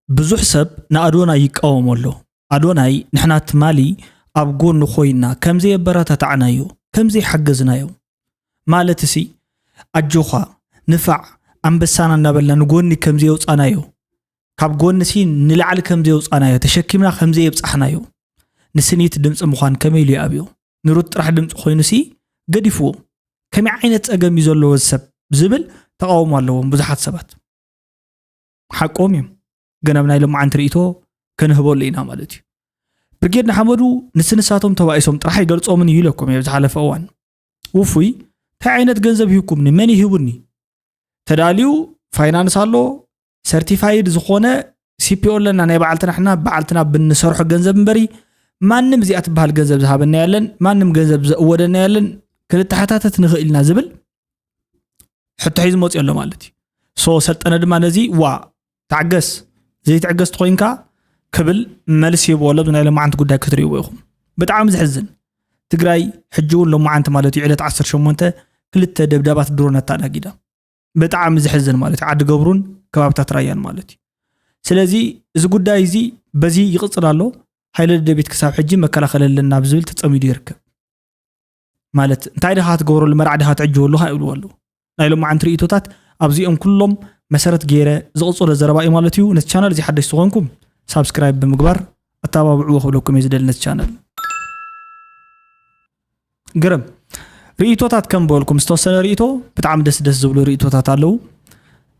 ብዙሕ ሰብ ንኣዶናይ ይቃወሞ ኣሎ። ኣዶናይ ንሕና ትማሊ ኣብ ጎኑ ኮይና ከም ዘየበረታታዕናዮ፣ ከም ዘይሓገዝናዮ፣ ማለት ሲ ኣጆኻ፣ ንፋዕ፣ ኣንበሳና እናበልና ንጎኒ ከም ዘየውጻናዮ፣ ካብ ጎኒ ሲ ንላዕሊ ከም ዘየውጻናዮ፣ ተሸኪምና ከም ዘየብጻሕናዮ፣ ንስኒት ድምፂ ምዃን ከመይ ኢሉ ይኣብዮ? ንሩት ጥራሕ ድምፂ ኮይኑ ሲ ገዲፍዎ። ከመይ ዓይነት ፀገም እዩ ዘለዎ እዚ ሰብ ዝብል ተቃውሞ ኣለዎም ብዙሓት ሰባት። ሓቆም እዮም። ግን ኣብ ናይ ሎማዓንቲ ርእይቶ ከንህበሉ ኢና ማለት እዩ። ብርጌድ ንሓመዱ ንስንሳቶም ተባኢሶም ጥራሕ ይገልጾምን እዩ ኢለኩም እየ ዝሓለፈ እዋን። ውፉይ፣ እንታይ ዓይነት ገንዘብ ይህብኩምኒ? መን ይህቡኒ? ተዳልዩ ፋይናንስ ኣሎ፣ ሰርቲፋይድ ዝኾነ ሲፒኦ ኣለና፣ ናይ በዓልትና ሕና በዓልትና ብንሰርሖ ገንዘብ እምበሪ ማንም እዚኣ ትበሃል ገንዘብ ዝሃበና የለን፣ ማንም ገንዘብ ዘእወደና የለን፣ ክንተሓታተት ንኽእል ኢና ዝብል ሕቶ ሒዙ መፅኡ ኣሎ ማለት እዩ። ሶ ሰልጠነ ድማ ነዚ ዋ ተዓገስ፣ ዘይትዕገስ ተኾይንካ ክብል መልሲ ይህብዎ ኣሎ። ኣብዚ ናይ ሎማዓንቲ ጉዳይ ክትርእይዎ ኢኹም። ብጣዕሚ ዘሕዝን። ትግራይ ሕጂ እውን ሎማዓንቲ ማለት እዩ ዕለት ዓሰርተ ሸሞንተ ክልተ ደብዳባት ድሮን ኣተኣናጊዳ። ብጣዕሚ ዘሕዝን ማለት እዩ። ዓዲ ገብሩን ከባብታት ራያን ማለት እዩ። ስለዚ እዚ ጉዳይ እዚ በዚ ይቕፅል ኣሎ። ሃይለ ደደቢት ክሳብ ሕጂ መከላኸሊ ኣለና ኣብ ዝብል ተፀሚዱ ይርከብ። ማለት እንታይ ድኻ ትገብረሉ መርዓ ድኻ ትዕጅበሉ ካ ይብልዎ ኣለዉ። ናይ ሎማዓንቲ ርእይቶታት ኣብዚኦም ኩሎም መሰረት ገይረ ዝቕፅሎ ዘረባ እዩ ማለት እዩ። ነቲ ቻናል እዚ ሓደሽ ዝኾንኩም ሳብስክራይብ ብምግባር ኣተባብዕዎ ክብለኩም እየ ዝደሊ ነቲ ቻናል። ግርም ርእይቶታት ከም በልኩም ዝተወሰነ ርእይቶ ብጣዕሚ ደስ ደስ ዝብሉ ርእይቶታት ኣለዉ።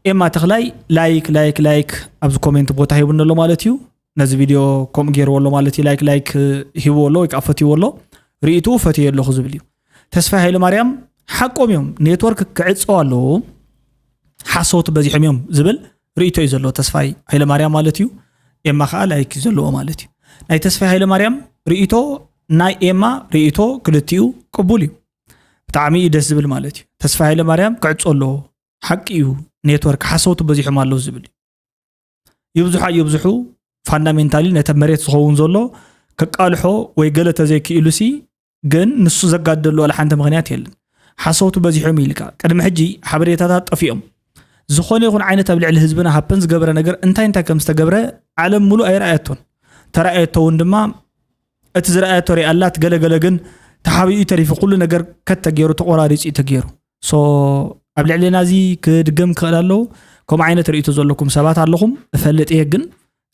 ኤማ ተኽላይ ላይክ ላይክ ላይክ ኣብዚ ኮሜንት ቦታ ሂቡኒ ኣሎ ማለት እዩ። ነዚ ቪድዮ ከምኡ ገይርዎ ኣሎ ማለት እዩ። ላይክ ላይክ ሂብዎ ኣሎ ወይ ከዓ ፈትይዎ ኣሎ። ርእይትኡ ፈትየ ኣለኹ ዝብል እዩ። ተስፋይ ሃይለ ማርያም ሓቆም እዮም፣ ኔትወርክ ክዕፀው ኣለዎ፣ ሓሰውቲ በዚሖም እዮም ዝብል ርእይቶ እዩ ዘለዎ ተስፋይ ሃይለ ማርያም ማለት እዩ። ኤማ ከዓ ላይክ እዩ ዘለዎ ማለት እዩ። ናይ ተስፋይ ሃይለ ማርያም ርእይቶ ናይ ኤማ ርእይቶ ክልቲኡ ቅቡል እዩ። ብጣዕሚ እዩ ደስ ዝብል ማለት እዩ። ተስፋይ ሃይለ ማርያም ክዕፆ ኣለዎ፣ ሓቂ እዩ፣ ኔትወርክ ሓሰውቲ በዚሖም ኣለዉ ዝብል እዩ። ይብዝሑ ኣይብዝሑ ፋንዳሜንታሊ ነቲ መሬት ዝኸውን ዘሎ ከቃልሖ ወይ ገለ ተዘይክኢሉ ሲ ግን ንሱ ዘጋደሉ ዋላ ሓንቲ ምኽንያት የለን። ሓሰውቲ በዚሖም ኢልካ ቅድሚ ሕጂ ሓበሬታታት ጠፊኦም። ዝኾነ ይኹን ዓይነት ኣብ ልዕሊ ህዝብና ሃፐን ዝገበረ ነገር እንታይ እንታይ ከም ዝተገብረ ዓለም ሙሉእ ኣይረኣየቶን። ተራእየቶ እውን ድማ እቲ ዝረኣየቶ ሪኣላት ገለገለ ግን ተሓቢኡ ተሪፉ ኩሉ ነገር ከት ተገይሩ ተቆራሪፁ እዩ ተገይሩ። ሶ ኣብ ልዕሌና እዚ ክድገም ክኽእል ኣለዉ። ከምኡ ዓይነት ርእይቶ ዘለኩም ሰባት ኣለኹም እፈልጥ እየ፣ ግን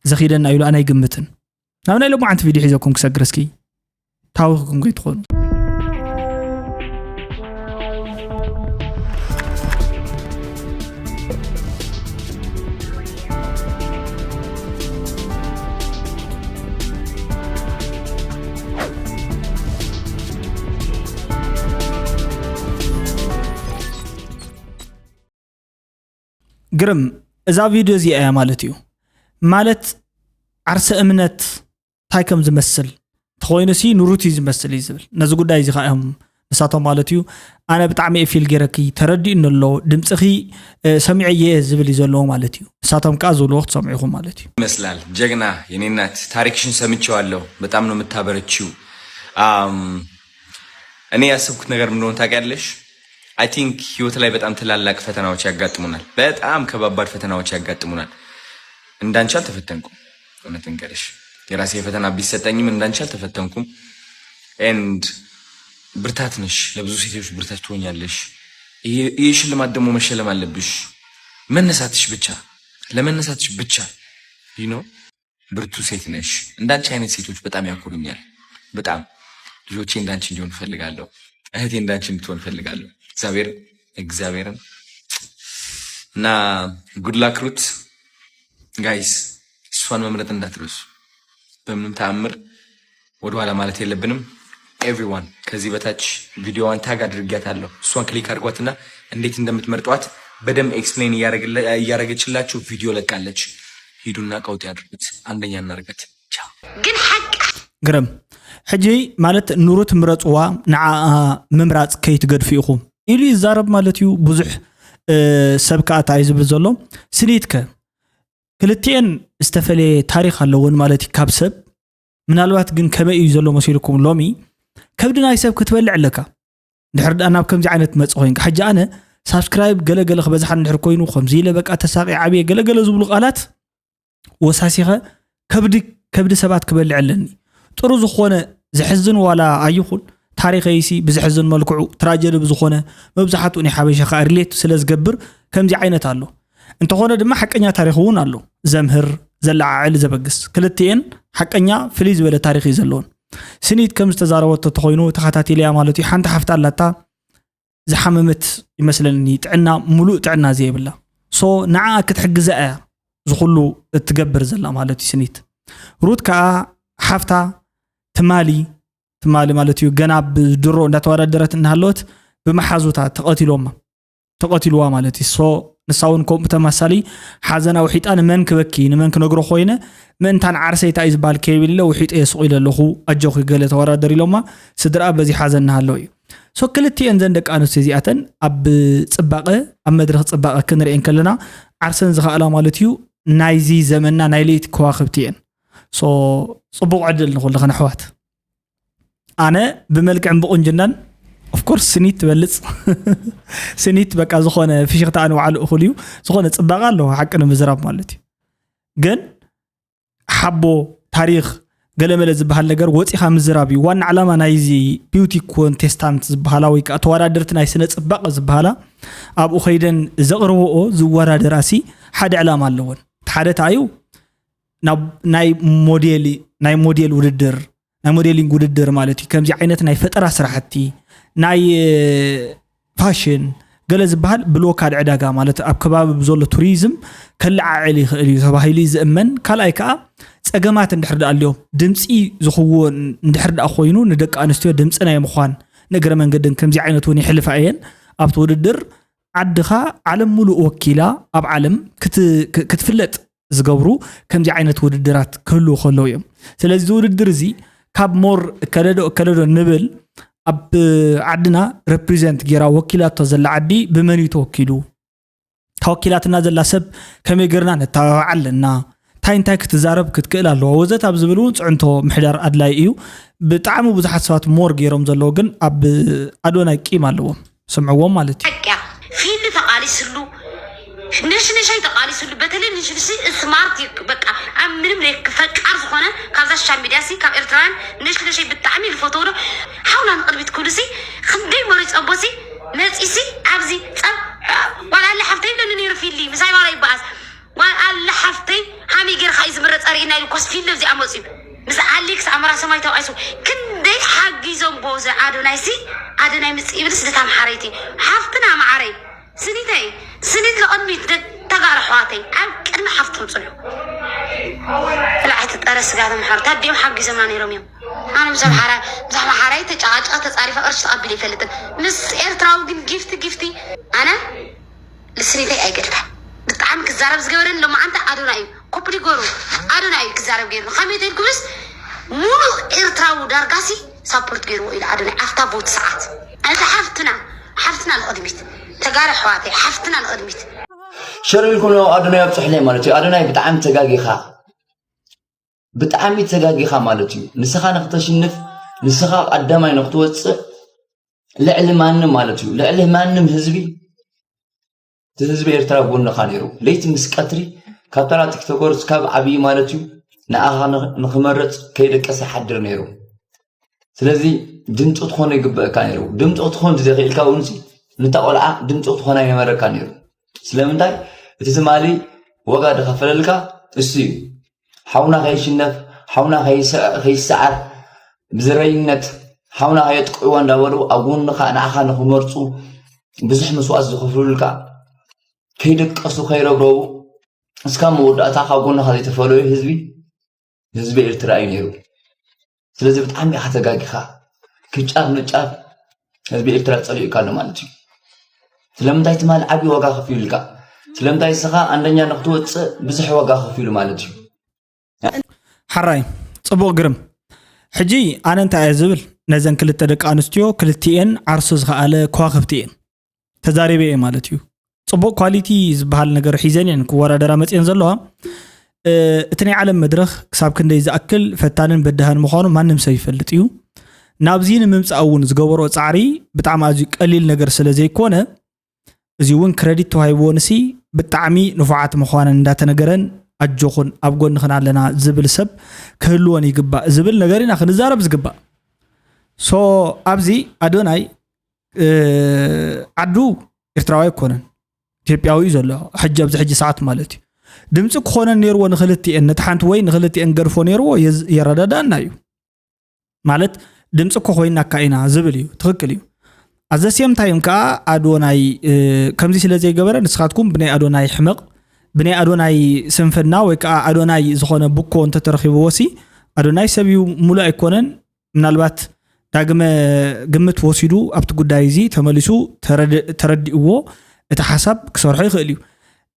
ዘኺደና ኢሉ ኣነ ኣይግምትን። ናብ ናይ ሎማዓንቲ ቪድዮ ሒዘኩም ክሰግር እስኪ ታወኽኩም ከይትኾኑ። ግርም እዛ ቪድዮ እዚኣ እያ ማለት እዩ። ማለት ዓርሰ እምነት እንታይ ከም ዝመስል ተኾይኑ ሲ ንሩት እዩ ዝመስል እዩ ዝብል ነዚ ጉዳይ እዚ ከዓ እዮም ንሳቶም ማለት እዩ። ኣነ ብጣዕሚ እየ ፊል ገይረኪ ተረዲኡኒ ኣሎ ድምፅኺ ሰሚዐየ ዝብል እዩ ዘለዎ ማለት እዩ። ንሳቶም ከዓ ዝብልዎ ክትሰምዑ ኢኹም ማለት እዩ። ይመስላል ጀግና የኔ እናት ታሪክሽን ሰምቼዋለሁ። በጣም ነው የምታበረችው። እኔ ያሰብኩት ነገር ምንድነው ታውቂያለሽ? I think ህይወት ላይ በጣም ትላላቅ ፈተናዎች ያጋጥሙናል። በጣም ከባባድ ፈተናዎች ያጋጥሙናል። እንዳንቺ አልተፈተንኩም። እውነት እንገርሽ የራሴ ፈተና ቢሰጠኝም እንዳንቺ አልተፈተንኩም። And ብርታት ነሽ፣ ለብዙ ሴቶች ብርታት ትሆኛለሽ። ይህ ሽልማት ደግሞ መሸለም አለብሽ። መነሳትሽ ብቻ ለመነሳትሽ ብቻ you know ብርቱ ሴት ነሽ። እንዳንቺ አይነት ሴቶች በጣም ያኮሩኛል። በጣም ልጆቼ እንዳንቺ እንዲሆን እፈልጋለሁ። እህቴ እንዳንቺ እንድትሆን እፈልጋለሁ። እግዚአብሔር እግዚአብሔርን እና good luck ሩት guys እሷን መምረጥ እንዳትረሱ በምንም ተአምር ወደኋላ ማለት የለብንም። Everyone ከዚህ በታች ቪዲዮዋን ታግ አድርጊያታለሁ። እሷን ክሊክ አድርጓትና እንዴት እንደምትመርጧት በደንብ explain እያረገችላችሁ ቪዲዮ ለቃለች። ሂዱና ቀውጢ አድርጉት። አንደኛ እናርጋት። ቻው። ግን ሓቂ ግርም ሕጂ ማለት ንሩት ምረፅዋ ንዓኣ ምምራፅ ከይትገድፉ ኢኹም ኢሉ ይዛረብ ማለት እዩ። ብዙሕ ሰብ ከዓ እንታይ እዩ ዝብል ዘሎ ስኒትከ ክልቲኤን ዝተፈለየ ታሪክ ኣለወን ማለት እዩ ካብ ሰብ ምናልባት ግን ከመይ እዩ ዘሎ መሲልኩም ሎሚ ከብዲ ናይ ሰብ ክትበልዕ ኣለካ ድሕር ደኣ ናብ ከምዚ ዓይነት መፅ ኮይንካ ሕጂ ኣነ ሳብስክራይብ ገለገለ ክበዝሓ እንድሕር ኮይኑ ከምዚ ኢለ በቃ ተሳቂ ዓብየ ገለገለ ዝብሉ ቃላት ወሳሲኸ ከብዲ ከብዲ ሰባት ክበልዕ ኣለኒ። ጥሩ ዝኾነ ዘሕዝን ዋላ ኣይኹን፣ ታሪኸይሲ ብዘሕዝን መልክዑ ትራጀዲ ብዝኾነ፣ መብዛሕትኡ ናይ ሓበሻ ከዓ ሪሌት ስለ ዝገብር ከምዚ ዓይነት ኣሎ። እንተኾነ ድማ ሓቀኛ ታሪኽ እውን ኣሎ፣ ዘምህር፣ ዘለዓዕል፣ ዘበግስ። ክልቲኤን ሓቀኛ ፍልይ ዝበለ ታሪኽ እዩ ዘለዎን። ስኒት ከም ዝተዛረበቶ ተኾይኑ ተኸታቲለያ ማለት እዩ። ሓንቲ ሓፍታ ኣላታ ዝሓመመት ይመስለኒ፣ ጥዕና፣ ሙሉእ ጥዕና ዘይብላ። ሶ ንዓ ክትሕግዛ እያ ዝኹሉ እትገብር ዘላ ማለት እዩ ስኒት። ሩት ከዓ ሓፍታ ትማሊ ትማሊ ማለት እዩ ገና ብድሮ እንዳተወዳደረት እናሃለወት ብመሓዙታ ተቐቲሎማ ተቐቲልዋ ማለት እዩ። ሶ ንሳ እውን ከምኡ ተመሳሳሊ ሓዘና ውሒጣ ንመን ክበኪ ንመን ክነግሮ ኮይነ ምእንታን ዓርሰይታ እዩ ዝበሃል ከይብል ኢለ ውሒጠ የስቑ ኢለ ኣለኹ ኣጆኺ ገለ ተወዳደር ኢሎማ። ስድራ በዚ ሓዘን እናሃለወ እዩ። ሶ ክልቲኤን ዘን ደቂ ኣንስትዮ እዚኣተን ኣብ ፅባቐ ኣብ መድረኽ ፅባቐ ክንሪኤን ከለና ዓርሰን ዝኸኣላ ማለት እዩ ናይዚ ዘመንና ናይ ለይቲ ከዋኽብቲ እየን። ሶ ፅቡቕ ዕድል ንኹልኽን ኣሕዋት። ኣነ ብመልክዕን ብቁንጅናን ኦፍኮርስ ስኒት ትበልፅ ስኒት በቃ ዝኾነ ፍሽኽታ ኣንባዕሉ እኹል እዩ። ዝኾነ ፅባቐ ኣለዎ ሓቂ ንምዝራብ ማለት እዩ። ግን ሓቦ ታሪኽ ገለመለ ዝበሃል ነገር ወፂኻ ምዝራብ እዩ ዋና ዓላማ ናይዚ ቢውቲ ኮንቴስታንት ዝበሃላ ወይ ከዓ ተወዳደርቲ ናይ ስነ ፅባቐ ዝበሃላ። ኣብኡ ከይደን ዘቕርብኦ ዝወዳደራሲ ሓደ ዕላማ ኣለወን። ሓደ ታዩ ናይ ሞዴል ናይ ሞዴል ውድድር ናይ ሞዴሊንግ ውድድር ማለት እዩ። ከምዚ ዓይነት ናይ ፈጠራ ስራሕቲ ናይ ፋሽን ገለ ዝበሃል ብሎካል ዕዳጋ ማለት ኣብ ከባቢ ብዘሎ ቱሪዝም ከለዓዕል ይኽእል እዩ ተባሂሉ እዩ ዝእመን። ካልኣይ ከዓ ፀገማት እንድሕር ደኣ ኣልዮም ድምፂ ዝኽዎ እንድሕር ደኣ ኮይኑ ንደቂ ኣንስትዮ ድምፂ ናይ ምዃን ንእግረ መንገድን ከምዚ ዓይነት እውን ይሕልፋ እየን ኣብቲ ውድድር ዓድኻ ዓለም ሙሉእ ወኪላ ኣብ ዓለም ክትፍለጥ ዝገብሩ ከምዚ ዓይነት ውድድራት ክህልዉ ከለዉ እዮም። ስለዚ እዚ ውድድር እዚ ካብ ሞር እከለዶ እከለዶ ንብል ኣብ ዓድና ሬፕሪዘንት ጌራ ወኪላቶ ዘላ ዓዲ ብመን እዩ ተወኪሉ? ተወኪላትና ዘላ ሰብ ከመይ ጌርና ነተባብዓ ኣለና? እንታይ እንታይ ክትዛረብ ክትክእል ኣለዋ ወዘት ኣብ ዝብል እውን ፅዕንቶ ምሕዳር ኣድላይ እዩ። ብጣዕሚ ብዙሓት ሰባት ሞር ገይሮም ዘለዉ ግን ኣብ ኣዶናይ ቂም ኣለዎም። ስምዕዎም ማለት እዩ። ሓቅያ ፊልሚ ተቃሊስሉ ነሽነሻይ ተቃሊስሉ በተለይ ንሽልሲ ስማርት እዩ። በቃ ኣብ ምንም ፈቃር ዝኾነ ካብዛ ሶሻል ሚድያ ሲ ካብ ኤርትራውያን ነሽነሻይ ብጣዕሚ ዝፈተው ዶ ሓውና ንቅድሚት ክብሉ ሲ ክንደይ መሪ ጸቦ ሲ መጺ ሲ ኣብዚ ጸብ ዋላ ኣለ ሓፍተይ ብለኒ ነይሩ ፊሊ ምሳይ ዋላ ይበኣስ ዋላ ኣለ ሓፍተይ ሃመይ ጌርካ እዩ ዝምረጸ ርኢና ኢሉ ኮስ ፊሊ ኣብዚ ኣመጽዩ ምስ ኣሌክስ ኣመራ ሰማይ ተባኢሱ ክንደይ ሓጊዞም ቦዘ ኣዶናይ ሲ ኣዶናይ ምጽእ ይብል ስደት ኣምሓረይቲ ሓፍትና መዓረይ ስኒተይ ስኒት ንቕድሚት ተጋሩ ኣሕዋተይ ኣብ ቅድሚ ሓፍቶም ጽንሑ ብላዕቲ ጠረ ስጋ ተምሓሩ ታዲኦም ሓጊዞምና ነይሮም እዮም ኣነ ምስ ኣምሓራ ምስ ኣምሓራይ ተጫቃጭቃ ተጻሪፈ ቅርሺ ተቐቢለ ይፈልጥን ምስ ኤርትራዊ ግን ጊፍቲ ጊፍቲ ኣነ ልስኒተይ ኣይገድፋ ብጣዕሚ ክዛረብ ዝገበረኒ ሎማዓንቲ ኣዶና እዩ ኮፕሊ ገሩ ኣዶና እዩ ክዛረብ ገይሩ ከመይ ተይልኩምስ ሙሉእ ኤርትራዊ ዳርጋሲ ሳፖርት ገይርዎ ኢሉ ኣዶናይ ኣብታ ቦት ሰዓት ኣዚ ሓፍትና ሓፍትና ንቕድሚት ተጋሩ ኣሕዋተይ ሓፍትና ንቕድሚት ሸር ኢልኩም ሎ ኣዶናይ ኣብፅሕለይ ማለት እዩ ኣዶናይ ብጣዕሚ ተጋጊኻ ብጣዕሚ ተጋጊኻ ማለት እዩ ንስኻ ንክተሽንፍ ንስኻ ቀዳማይ ንክትወፅእ ልዕሊ ማንም ማለት እዩ ልዕሊ ማንም ህዝቢ እቲ ህዝቢ ኤርትራ ጎንኻ ነይሩ ለይቲ ምስ ቀትሪ ካብ ተራ ቲክቶከር እስካብ ዓብዪ ማለት እዩ ንኣኻ ንክመርፅ ከይደቀሰ ሓድር ነይሩ ስለዚ ድምፂ ክትኾኖ ይግበእካ ነይሩ ድምፂ ክትኾን ዝዘኽኢልካ እውን ንታ ቆልዓ ድምፂ ክትኾና ይነበረካ ነይሩ ስለምንታይ እቲ ትማሊ ዋጋ ዝኸፈለልካ እሱ እዩ ሓውና ከይሽነፍ ሓውና ከይስዓር ብዝረይነት ሓውና ከየጥቅዕዎ እንዳበሉ ኣብ ጎንኻ ንዓኻ ንክመርፁ ብዙሕ መስዋእት ዝኸፍሉልካ ከይደቀሱ ከይረብረቡ እስካብ መወዳእታ ካብ ጎንኻ ዘይተፈለዩ ህዝቢ ህዝቢ ኤርትራ እዩ ነይሩ ስለዚ ብጣዕሚ ኢኻ ተጋጊኻ ክጫፍ ንጫፍ ህዝቢ ኤርትራ ፀሊኡካ ኣሎ ማለት እዩ ስለምንታይ ትማል ዓብዪ ዋጋ ከፊሉልካ ስለምንታይ እስኻ ኣንደኛ ንክትወፅእ ብዙሕ ዋጋ ከፊሉ ማለት እዩ ሓራይ ፅቡቕ ግርም ሕጂ ኣነ እንታይ እየ ዝብል ነዘን ክልተ ደቂ ኣንስትዮ ክልቲኤን ዓርሱ ዝኸኣለ ከዋክብቲ እየን ተዛሪበ እየ ማለት እዩ ፅቡቕ ኳሊቲ ዝበሃል ነገር ሒዘን እየን ክወዳደራ መፅየን ዘለዋ እቲ ናይ ዓለም መድረኽ ክሳብ ክንደይ ዝኣክል ፈታንን በዳህን ምዃኑ ማንም ሰብ ይፈልጥ እዩ ናብዚ ንምምፃእ እውን ዝገበሮ ፃዕሪ ብጣዕሚ ኣዝዩ ቀሊል ነገር ስለ ዘይኮነ እዚ እውን ክረዲት ተዋሂብዎ ንሲ ብጣዕሚ ንፉዓት ምዃነን እንዳተነገረን ኣጆኹን ኣብ ጎንኽን ኣለና ዝብል ሰብ ክህልወን ይግባእ ዝብል ነገር ኢና ክንዛረብ ዝግባእ። ሶ ኣብዚ ኣዶናይ ዓዱ ኤርትራዊ ኣይኮነን፣ ኢትዮጵያዊ እዩ ዘሎ ሕጂ ኣብዚ ሕጂ ሰዓት ማለት እዩ። ድምፂ ክኾነን ነይርዎ ንክልቲኤን፣ ነቲ ሓንቲ ወይ ንክልቲኤን ገድፎ ነይርዎ የረዳዳና እዩ ማለት ድምፂ እኮ ኮይናካ ኢና ዝብል እዩ። ትኽክል እዩ። ኣዘሴም ታይም ከዓ ኣዶናይ ከምዚ ስለ ዘይገበረ ንስኻትኩም ብናይ ኣዶናይ ሕመቕ ብናይ ኣዶናይ ስንፍና ወይ ከዓ ኣዶናይ ዝኾነ ብኮ እንተተረኪብዎ ሲ ኣዶናይ ሰብ እዩ፣ ሙሉእ ኣይኮነን። ምናልባት ዳግመ ግምት ወሲዱ ኣብቲ ጉዳይ እዚ ተመሊሱ ተረድእዎ እቲ ሓሳብ ክሰርሖ ይኽእል እዩ።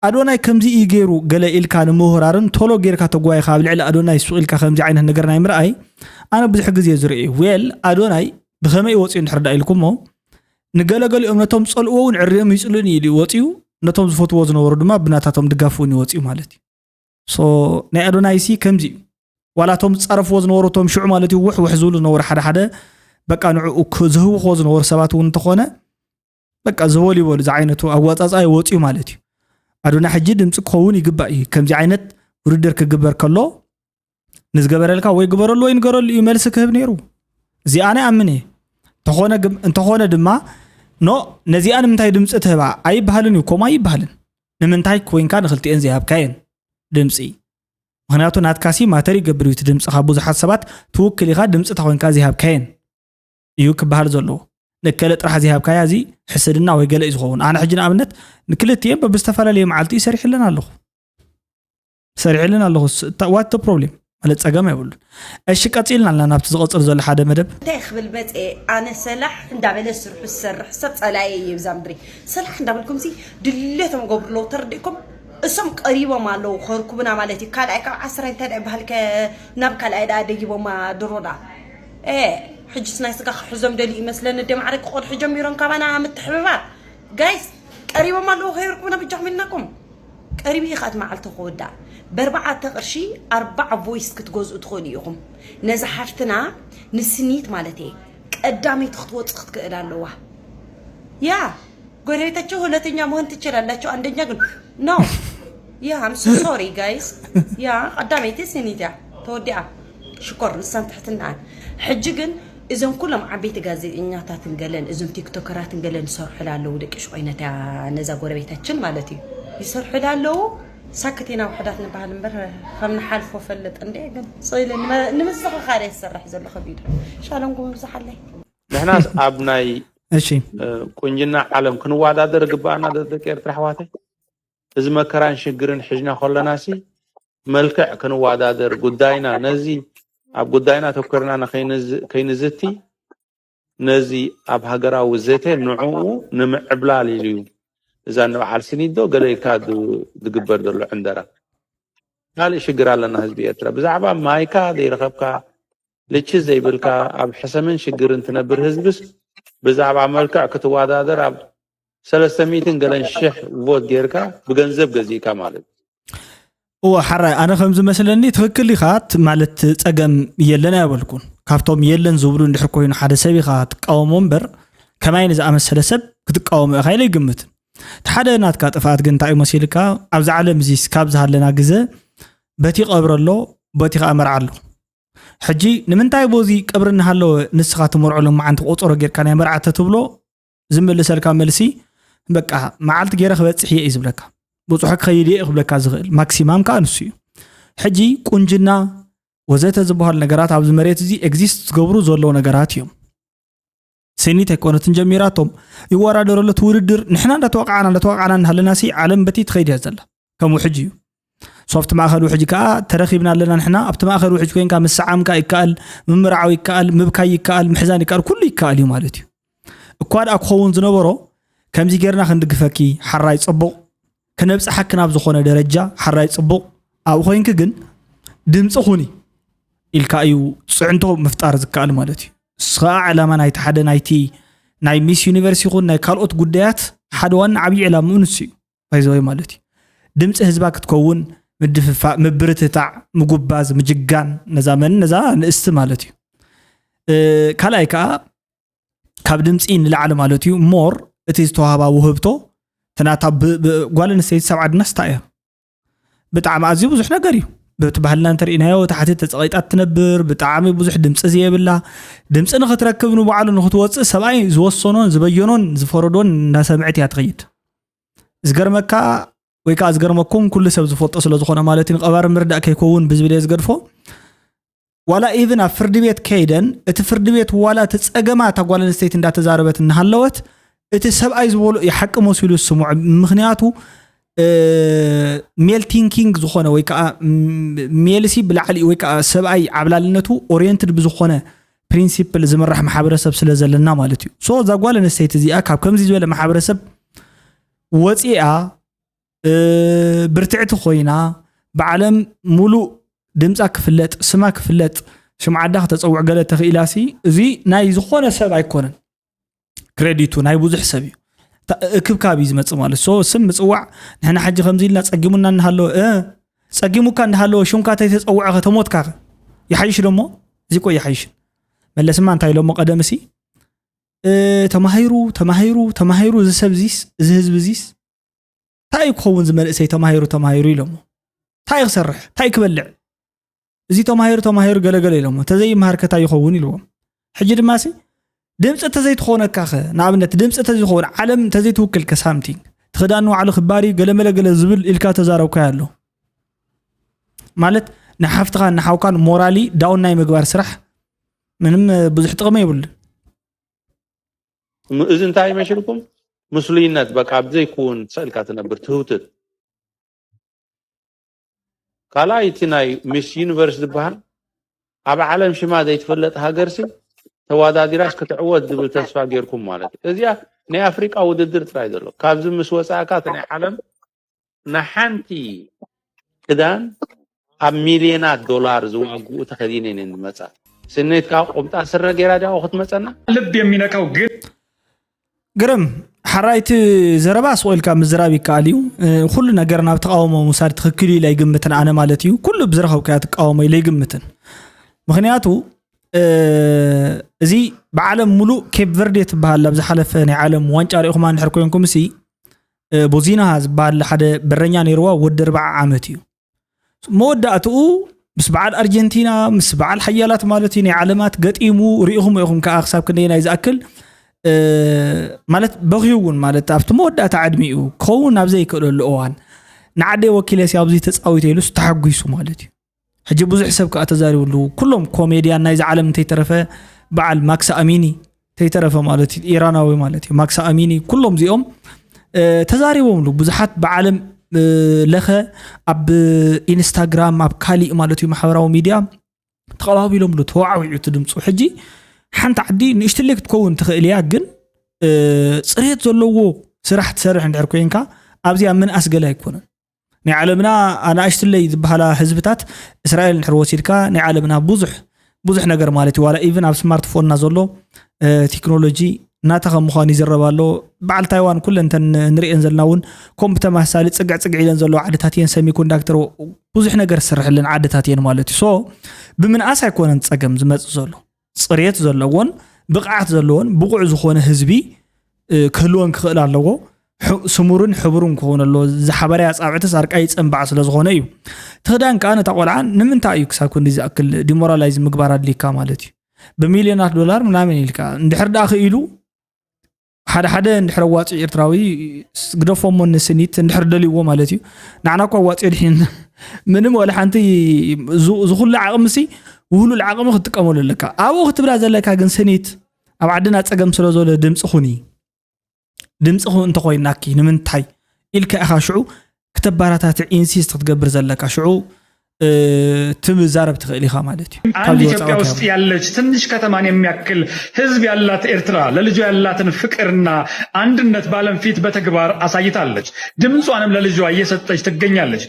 ኣዶናይ ከምዚ እዩ ገይሩ ገለ ኢልካ ንምውህራርን ቶሎ ጌርካ ተጓይኻ ኣብ ልዕሊ ኣዶናይ ሱቕ ኢልካ ከምዚ ዓይነት ነገር ናይ ምርኣይ ኣነ ብዙሕ ግዜ ዝርኢ። ዌል ኣዶናይ ብኸመይ ወፂኡ እንድሕር ዳ ኢልኩሞ ንገለገሊኦም ነቶም ዝፀልእዎ እውን ዕርዮም ይፅሉእን እዩ ኢሉ ወፂኡ፣ ነቶም ዝፈትዎ ዝነበሩ ድማ ብናታቶም ድጋፍ እውን ይወፅኡ ማለት እዩ። ሶ ናይ ኣዶናይ ሲ ከምዚ እዩ። ዋላ እቶም ዝፃረፍዎ ዝነበሩ እቶም ሽዑ ማለት እዩ ውሕ ውሕ ዝብሉ ዝነበሩ ሓደ ሓደ በቃ ንዕኡ ክዝህውኽዎ ዝነበሩ ሰባት እውን እንተኾነ በቃ ዝበሉ ይበሉ ዝዓይነቱ ኣዋፃፃ ይወፅኡ ማለት እዩ። ኣዶናይ ሕጂ ድምፂ ክኸውን ይግባእ እዩ። ከምዚ ዓይነት ውድድር ክግበር ከሎ ንዝገበረልካ ወይ ግበረሉ ወይ ንገረሉ እዩ መልሲ ክህብ ነይሩ። እዚኣ ናይ ኣምን እየ። እንተኾነ ድማ ኖ ነዚኣ ንምንታይ ድምፂ ትህባ ኣይበሃልን እዩ። ከምኡ ኣይበሃልን። ንምንታይ ኮይንካ ንክልቲኤን ዘይሃብካየን ድምፂ? ምክንያቱ ናትካሲ ማተር ይገብር እዩ። እቲ ድምፂ ካብ ብዙሓት ሰባት ትውክል ኢኻ። ድምፂ እንተ ኮይንካ ዘይሃብካየን እዩ ክበሃል ዘለዎ። ንከለ ጥራሕ ዘይሃብካያ እዚ ሕስድና ወይ ገለ እዩ ዝኸውን። ኣነ ሕጂ ንኣብነት ንክልቲኤን በብዝተፈላለየ መዓልቲ ይሰሪሕለን ኣለኹ። ሰሪሕልን ኣለኹ። ዋት ፕሮብሌም ማለት ፀገም ኣይብሉን። እሺ ቀፂልና ኣለና ናብቲ ዝቐፅል ዘሎ ሓደ መደብ። እንታይ ክብል መፀ? ኣነ ሰላሕ እንዳበለ ስርሑ ዝሰርሕ ሰብ ፀላየ እየ ብዛ ምድሪ። ሰላሕ እንዳበልኩም ሲ ድሌቶም ገብርሎ ተረዲእኩም። እሶም ቀሪቦም ኣለዉ ከርኩብና ማለት እዩ። ካልኣይ ካብ ዓስራይ እንታይ ዳ ይበሃል ከ ናብ ካልኣይ ዳ ደይቦማ ድሮ ዳ? ኤ ሕጅስ ናይ ስጋ ክሕዞም ደልዩ ይመስለኒ። ደማዕረ ክቆድሑ ጀሚሮም ካባና ምትሕብባር ጋይስ። ቀሪቦም ኣለዉ ከይርኩብና ብጃኹም ኢልናኩም። ቀሪቡ እዩ ከኣት መዓልቲ ክወዳእ። በርባዓተ ቅርሺ ኣርባዓ ቮይስ ክትገዝኡ ትኽእሉ ኢኹም። ነዛ ሓፍትና ንስኒት ማለት እየ ቀዳመይቲ ክትወፅ ክትክእል ኣለዋ። ያ ጎረቤታቸው ሁለተኛ መሆን ትችላላቸው። አንደኛ ግን ኖ። ያ I'm so sorry guys። ያ ቀዳመይቲ ስኒት እያ ተወዲኣ። ሽኮር ንሳን ትሕትናን። ሕጂ ግን እዞም ኩሎም ዓበይቲ ጋዜጠኛታትን ገለን እዞም ቲክቶከራትን ገለን ይሰርሑላ ኣለዉ። ደቂ ሽቆይነት እያ ነዛ ጎረቤታችን ማለት እዩ። ይሰርሑላ ኣለዉ። ሳክት ኢና ውሕዳት ንበሃል እምበር ከም ንሓልፎ ፈልጥ እንዴ። ግን ስኢለ ንመ- ንምዝኽኻር እየ ዝሰርሕ ዘለኹ ቪድዮ። ሻሎም ጉብዝሓለይ። ንሕናስ ኣብ ናይ እሺ እ፣ ቁንጅና ዓለም ክንወዳደር ግባኣና ዶ ደቂ ኤርትራ ኣሕዋተይ? እዚ መከራን ሽግርን ሒዝና ከለናሲ መልክዕ ክንወዳደር ጉዳይና ነዚ ኣብ ጉዳይና ተኮርና ንኸይንዝ- ከይንዝቲ ነዚ ኣብ ሃገራዊ ዘተ ንዕኡ ንምዕብላል ኢሉ እዩ። እዛ ንበዓል ስኒት ዶ ገለ ኢልካ ድ- ዝግበር ዘሎ ዕንደራ ካልእ ሽግር ኣለና ህዝቢ ኤርትራ ብዛዕባ ማይካ ዘይረኸብካ ልቺ ዘይብልካ ኣብ ሕሰምን ሽግርን ትነብር ህዝብስ ብዛዕባ መልክዕ ክትወዳደር ኣብ ሰለስተ ሚእትን ገለን ሽሕ ቮት ጌርካ ብገንዘብ ገዚእካ ማለት እወ ሓራይ ኣነ ከም ዝመስለኒ ትኽክል ኢኻ ት- ማለት ጸገም የለን ኣይበልኩን። ካብቶም የለን ዝብሉ እንድሕር ኮይኑ ሓደ ሰብ ኢኻ ትቃወሞ እምበር ከማይ ንዝኣመሰለ ሰብ ክትቃወሞ ኢኻ ኢለ ይግምት። እቲ ሓደ ናትካ ጥፍኣት ግን እንታይ እዩ መሲልካ ኣብዚ ዓለም እዚ ካብ ዝሃለና ግዘ በቲ ቀብረ ኣሎ በቲ ከዓ መርዓ ኣሎ። ሕጂ ንምንታይ ቦዚ ቀብሪ እናሃለወ ንስኻ ትመርዖ ሎማዓንቲ ቆፀሮ ጌርካ ናይ መርዓ ተትብሎ ዝምልሰልካ መልሲ በቃ መዓልቲ ገይረ ክበፅሕ እየ እዩ ዝብለካ። ብፅሑ ክኸይድ እየ ክብለካ ዝኽእል ማክሲማም ከዓ ንሱ እዩ። ሕጂ ቁንጅና ወዘተ ዝበሃሉ ነገራት ኣብዚ መሬት እዚ ኤግዚስት ዝገብሩ ዘለዉ ነገራት እዮም። ስኒት ኣይኮነትን ጀሚራቶም ይወዳደረሉ እቲ ውድድር ንሕና እንዳተወቃዕና እንዳተወቃዕና እናሃለና ሲ ዓለም በቲ ትኸይድ እያ ዘላ። ከም ውሕጅ እዩ። ሶፍት ማእኸል ውሕጅ ከዓ ተረኺብና ኣለና ንሕና ኣብቲ ማእኸል ውሕጅ ኮይንካ ምስዓምካ ይከኣል፣ ምምርዓው ይከኣል፣ ምብካይ ይከኣል፣ ምሕዛን ይከኣል፣ ኩሉ ይከኣል እዩ ማለት እዩ። እኳ ደኣ ክኸውን ዝነበሮ ከምዚ ጌርና ክንድግፈኪ ሓራይ ፅቡቕ፣ ክነብፅሓኪ ናብ ዝኾነ ደረጃ ሓራይ ፅቡቕ፣ ኣብኡ ኮይንኪ ግን ድምፂ ኩኒ ኢልካ እዩ ፅዕንቶ ምፍጣር ዝከኣል ማለት እዩ። እሱ ከዓ ዕላማ ናይቲ ሓደ ናይቲ ናይ ሚስ ዩኒቨርስ ይኹን ናይ ካልኦት ጉዳያት ሓደ ዋና ዓብዪ ዕላምኡ ንሱ እዩ። ባይዘወይ ማለት እዩ ድምፂ ህዝባ ክትከውን ምድፍፋእ፣ ምብርትታዕ፣ ምጉባዝ፣ ምጅጋን ነዛ መን ነዛ ንእስቲ ማለት እዩ። እ፣ ካልኣይ ከዓ ካብ ድምፂ ንላዕሊ ማለት እዩ ሞር እቲ ዝተዋህባ ውህብቶ ተናታ ብ- ብ- ጓል ኣንስተይቲ ሰብ ዓድናስ እንታይ እያ ብጣዕሚ ኣዝዩ ብዙሕ ነገር እዩ። በቲ ባህልና እንተርኢናዮ፣ ታሕቲ ተጸቒጣ ትነብር፣ ብጣዕሚ ብዙሕ ድምፂ ዘየብላ፣ ድምፂ ንኽትረክብ ንባዕሉ ንኽትወፅእ ሰብኣይ ዝወሰኖን ዝበየኖን ዝፈረዶን እንዳሰምዐት እያ ትኸይድ። ዝገርመካ ወይ ከዓ ዝገርመኩም፣ ኩሉ ሰብ ዝፈልጦ ስለ ዝኾነ ማለት እዩ፣ ንቐባሪ ምርዳእ ከይከውን ብዝብል እየ ዝገድፎ። ዋላ ኢቭን ኣብ ፍርዲ ቤት ከይደን፣ እቲ ፍርዲ ቤት ዋላ እቲ ጸገማ እታ ጓል ኣንስተይቲ እንዳተዛረበት እናሃለወት፣ እቲ ሰብኣይ ዝበሎ እዩ ሓቂ መሲሉ ዝስምዖ። ምኽንያቱ ሜል ቲንኪንግ ዝኾነ ወይ ከዓ ሜልሲ ብላዕሊ ወይ ከዓ ሰብኣይ ዓብላልነቱ ኦሪየንትድ ብዝኾነ ፕሪንሲፕል ዝምራሕ ማሕበረሰብ ስለ ዘለና ማለት እዩ። ሶ እዛ ጓል ኣንስተይቲ እዚኣ ካብ ከምዚ ዝበለ ማሕበረሰብ ወፂኣ፣ ብርትዕቲ ኮይና፣ ብዓለም ሙሉእ ድምፃ ክፍለጥ፣ ስማ ክፍለጥ፣ ሽምዓዳ ክተፀውዕ ገለ ተኽኢላሲ፣ እዚ ናይ ዝኾነ ሰብ ኣይኮነን። ክሬዲቱ ናይ ብዙሕ ሰብ እዩ። እክብካብ እዩ ዝመፅእ ማለት ሶ ስም ምፅዋዕ። ንሕና ሕጂ ከምዚ ኢልና ፀጊሙና እናሃለወ እ ፀጊሙካ እናሃለወ ሽምካ ተይተፀውዐ ከተሞትካ ይሓይሽ ደሞ? እዚ እኮ ይሓይሽን። መለስማ እንታይ ኢሎሞ ቀደምሲ? ተማሂሩ ተማሂሩ ተማሂሩ፣ እዚ ሰብ ዚስ፣ እዚ ህዝቢ ዚስ እንታይ እዩ ክኸውን? ዝመንእሰይ ተማሂሩ ተማሂሩ ኢሎሞ፣ እንታይ ክሰርሕ፣ እንታይ ክበልዕ? እዚ ተማሂሩ ተማሂሩ ገለገለ ኢሎሞ፣ ተዘይመሃር ከታይ ይኸውን ኢልዎም። ሕጂ ድማ ሲ ድምፂ ተዘይትኾነካ ኸ፣ ንኣብነት ድምፂ ተዘይትኸውን፣ ዓለም ተዘይትውክል ከ ሳምቲንግ፣ ትኽዳን ንባዕሉ ክባር እዩ፣ ገለመለ ገለ ዝብል ኢልካ ተዛረብካዮ ኣሎ ማለት፣ ንሓፍትኻን ንሓውካን ሞራሊ ዳውን ናይ ምግባር ስራሕ ምንም ብዙሕ ጥቕሚ የብሉን። እዚ እንታይ ይመስልኩም? ምስሉይነት፣ በቃ ኣብ ዘይክውን ተሰእልካ ትነብር ትህውትት። ካልኣይ እቲ ናይ ሚስ ዩኒቨርስ ዝበሃል ኣብ ዓለም ሽማ ዘይትፈለጥ ሃገርሲ ተዋዳዲራስ ክትዕወት ዝብል ተስፋ ጌርኩም ማለት እዩ። እዚኣ ናይ ኣፍሪቃ ውድድር ጥራይ ዘሎ። ካብዚ ምስ ወፃእካ እቲ ናይ ዓለም ንሓንቲ ክዳን ኣብ ሚልዮናት ዶላር ዝዋግኡ ተኸዲነን እየን ዝመፃ። ስኔት ከዓ ቁምጣ ስረ ገይራ ዲያ ክትመፀና? ልብ የሚነካው ግን ግርም ሓራይቲ ዘረባ ስቕ ኢልካ ምዝራብ ይከኣል እዩ። ኩሉ ነገር ናብ ተቃውሞ ምውሳድ ትኽክል እዩ ኢለ ኣይግምትን ኣነ ማለት እዩ። ኩሉ ብዝረኸብካዮ ትቃወሞ ኢለ ኣይግምትን። ምኽንያቱ እዚ ብዓለም ሙሉእ ኬፕ ቨርዴ ትበሃል ኣብ ዝሓለፈ ናይ ዓለም ዋንጫ ሪኢኹማ እንድሕር ኮይንኩም ሲ ቦዚና ዝበሃል ሓደ በረኛ ነይርዋ ወዲ ኣርባዓ ዓመት እዩ። መወዳእትኡ ምስ በዓል ኣርጀንቲና ምስ በዓል ሓያላት ማለት እዩ ናይ ዓለማት ገጢሙ ሪኢኹም ኢኹም ከዓ ክሳብ ክንደይ ናይ ዝኣክል ማለት በኽዩ እውን ማለት ኣብቲ መወዳእታ ዕድሚኡ ክኸውን ኣብ ዘይክእለሉ እዋን ንዓደይ ወኪለ ሲ ኣብዚ ተፃዊተ ኢሉስ ተሓጒሱ ማለት እዩ። ሕጂ ብዙሕ ሰብ ከዓ ተዛሪቡ ኣለዉ። ኩሎም ኮሜድያን ናይዚ ዓለም እንተይተረፈ በዓል ማክስ ኣሚኒ ተይተረፈ ማለት እዩ ኢራናዊ ማለት እዩ ማክስ ኣሚኒ ኩሎም እዚኦም ተዛሪቦምሉ ብዙሓት ብዓለም ለኸ ኣብ ኢንስታግራም ኣብ ካሊእ ማለት እዩ ማሕበራዊ ሚድያ ተቐባቢሎምሉ ተዋዕዊዑ እቲ ድምፁ። ሕጂ ሓንቲ ዓዲ ንእሽትለይ ክትከውን ትኽእል እያ፣ ግን ፅሬት ዘለዎ ስራሕ ትሰርሕ እንድሕር ኮይንካ ኣብዚኣ ምንኣስ ገለ ኣይኮነን። ናይ ዓለምና ኣናእሽትለይ ዝበሃላ ህዝብታት እስራኤል እንድሕር ወሲድካ ናይ ዓለምና ብዙሕ ብዙሕ ነገር ማለት እዩ። ዋላ ኢቭን ኣብ ስማርትፎንና ዘሎ ቴክኖሎጂ ናታ ከም ምዃኑ ይዝረብ ኣሎ። በዓል ታይዋን ኩለን እተን ንሪኤን ዘለና እውን ከም ብተመሳሳሊ ፅግዕ ፅግዕ ኢለን ዘለዋ ዓድታት እየን። ሰሚኮንዳክተር ብዙሕ ነገር ዝስርሕለን ዓድታት እየን ማለት እዩ። ሶ ብምንኣስ ኣይኮነን ፀገም ዝመፅእ ዘሎ፣ ፅሬት ዘለዎን ብቕዓት ዘለዎን ብቑዕ ዝኾነ ህዝቢ ክህልወን ክኽእል ኣለዎ። ስሙርን ሕቡርን ክኸውን ኣለዎ። ዝሓበረ ኣፃብዕትስ ኣርቃ ይፀንባዕ ስለ ዝኾነ እዩ። እቲ ክዳን ከዓ ነታ ቆልዓ ንምንታይ እዩ ክሳብ ክንዲ ዝኣክል ዲሞራላይዝ ምግባር ኣድልይካ ማለት እዩ። ብሚልዮናት ዶላር ምናምን ኢልካ እንድሕር ደኣ ክኢሉ ሓደ ሓደ እንድሕር ኣዋፂኡ ኤርትራዊ ግደፎሞ ንስኒት እንድሕር ደልይዎ ማለት እዩ። ንዓና እኳ ኣዋፂኡ ድሒን ምንም ወላ ሓንቲ ዝኩሉ ዓቕምሲ ውህሉል ዓቕሚ ክትጥቀመሉ ኣለካ። ኣብኡ ክትብላ ዘለካ ግን ስኒት ኣብ ዓድና ፀገም ስለ ዘሎ ድምፂ ኩኒ ድምፂ እንተኮይናኪ ንምንታይ ኢልካ ኢኻ ሽዑ ክተባራታትዕ ኢንሲስት ክትገብር ዘለካ ሽዑ ትምዛረብ ትኽእል ኢኻ ማለት እዩ። አንድ ኢትዮጵያ ውስጥ ያለች ትንሽ ከተማን የሚያክል ህዝብ ያላት ኤርትራ ለልጇ ያላትን ፍቅርና አንድነት በዓለም ፊት በተግባር አሳይታለች። ድምጿንም ለልጇ እየሰጠች ትገኛለች።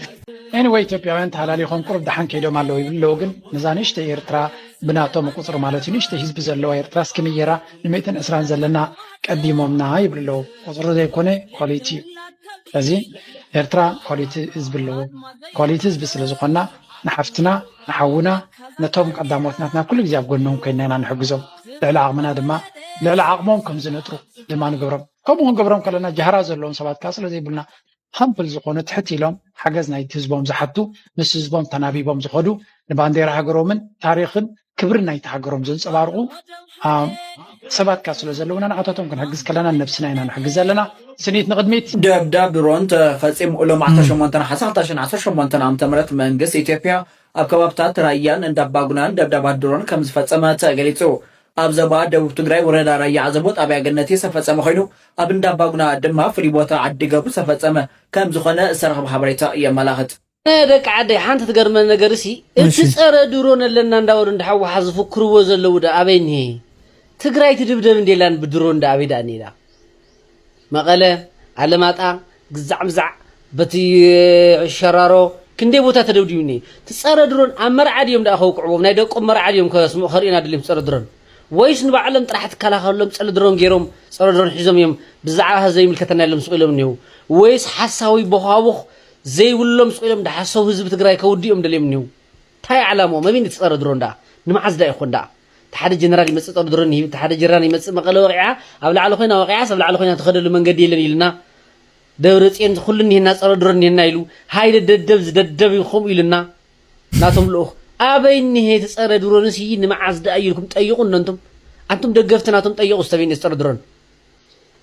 Anyway ኢትዮጵያውያን ተሃላሊኾም ቁሩብ ደሓን ከይዶም ኣለዉ ይብሉ ኣለዉ፣ ግን ነዛ ንእሽተይ ኤርትራ ብናቶም ቁፅሪ ማለት እዩ ንእሽተይ ህዝቢ ዘለዋ ኤርትራ እስኪ ንየራ ንምእትን ዕስራን ዘለና ቀዲሞምና ይብሉ ኣለዉ። ቁፅሪ ዘይኮነ ኳሊቲ እዩ። ስለዚ ኤርትራ ኳሊቲ ህዝቢ ኣለዎ። ኳሊቲ ህዝቢ ስለ ዝኾንና ንሓፍትና ንሓውና ነቶም ቀዳሞት ናትና ኩሉ ግዜ ኣብ ጎኖም ኮይንና ኢና ንሕግዞም። ልዕሊ ዓቕምና ድማ ልዕሊ ዓቕሞም ከም ዝነጥሩ ድማ ንገብሮም። ከምኡ ክንገብሮም ከለና ጃህራ ዘለዎም ሰባት ከዓ ስለ ዘይብሉና ሃምፕል ዝኾኑ ትሕት ኢሎም ሓገዝ ናይቲ ህዝቦም ዝሓቱ፣ ምስ ህዝቦም ተናቢቦም ዝኸዱ፣ ንባንዴራ ሃገሮምን ታሪኽን ክብርን ናይቲ ሃገሮም ዘንጸባርቑ ሰባት ከኣ ስለ ዘለውና ንኣታቶም ክንሕግዝ ከለና ንነብስና ኢና ንሕግዝ ዘለና። ስኒት ንቕድሚት። ደብዳብ ድሮን ተፈጺሙ። ሎም ዓሰርተ ሸሞንተ ነሓሰ ክልተ ሽሕን ዓሰርተ ሸሞንተ ዓመተ ምህረት መንግስቲ ኢትዮጵያ ኣብ ከባብታት ራያን እንዳባጉናን ደብዳባት ድሮን ከም ዝፈጸመ ተገሊጹ። ኣብ ዞባ ደቡብ ትግራይ ወረዳ ራያ ዓዘቦ ጣብያ ገነቲ ዝተፈጸመ ኮይኑ፣ ኣብ እንዳባጉና ድማ ፍሉይ ቦታ ዓዲ ገብሩ ዝተፈጸመ ከም ዝኾነ ዝተረኸበ ሓበሬታ የመላኽት። ደቂ ዓደይ ሓንቲ ትገርመን ነገር ሲ እቲ ጸረ ድሮን ኣለና እንዳበሉ እንዳሓዋሓ ዝፍክርዎ ዘለዉ ዶ ኣበይ እኒሄ? ትግራይ ትድብደብ እንዴላን ብድሮን ዳ ኣበይ ዳ እኒዳ? መቐለ፣ ኣለማጣ፣ ግዛዕ ምዛዕ፣ በቲ ሸራሮ ክንደይ ቦታ ተደብዲቡ እኒሄ። እቲ ጸረ ድሮን ኣብ መርዓ ድዮም ደኣ ከውቅዕዎም? ናይ ደቆም መርዓ ድዮም ከስምዑ ከርእዩና ድልዮም ጸረ ድሮን? ወይስ ንባዕሎም ጥራሕ ትከላኸሎም ጸረ ድሮን ገይሮም ጸረ ድሮን ሒዞም እዮም ብዛዕባ ዘይምልከተና ኢሎም ስቕ ኢሎም እኒሄው? ወይስ ሓሳዊ ቦኻቡኽ ዘይብሎም ስቕ ኢሎም ድሓሰው ህዝቢ ትግራይ ከውድዮም ደልዮም እኒሄው? እንታይ ዓላምኦም? መን እዩ ዝጸረ ድሮን ደኣ? ንመዓዝ ደኣ ይኾን ደኣ? እቲ ሓደ ጀነራል ይመጽእ ጸረ ድሮን ይህብ፣ እቲ ሓደ ጀነራል ይመጽእ መቐለ ወቒዓ፣ ኣብ ላዕሊ ኮይና ወቒዓስ ኣብ ላዕሊ ኮይና ትኸደሉ መንገዲ የለን ኢልና። ደብረ ጽዮን ኩሉ እኒሄና ጸረ ድሮን እኒሄና ኢሉ፣ ሃይለ ደደብ ዝደደብ እዩ ከምኡ ኢልና። ናቶም ልኡኽ ኣበይ እኒሄ እቲ ጸረ ድሮንስ እዩ? ንመዓዝ ደኣ ኢልኩም ጠይቑ እንዶ እንቱም። ኣንቱም ደገፍቲ ናቶም ጠይቑ ዝተበይነ ጸረ ድሮን።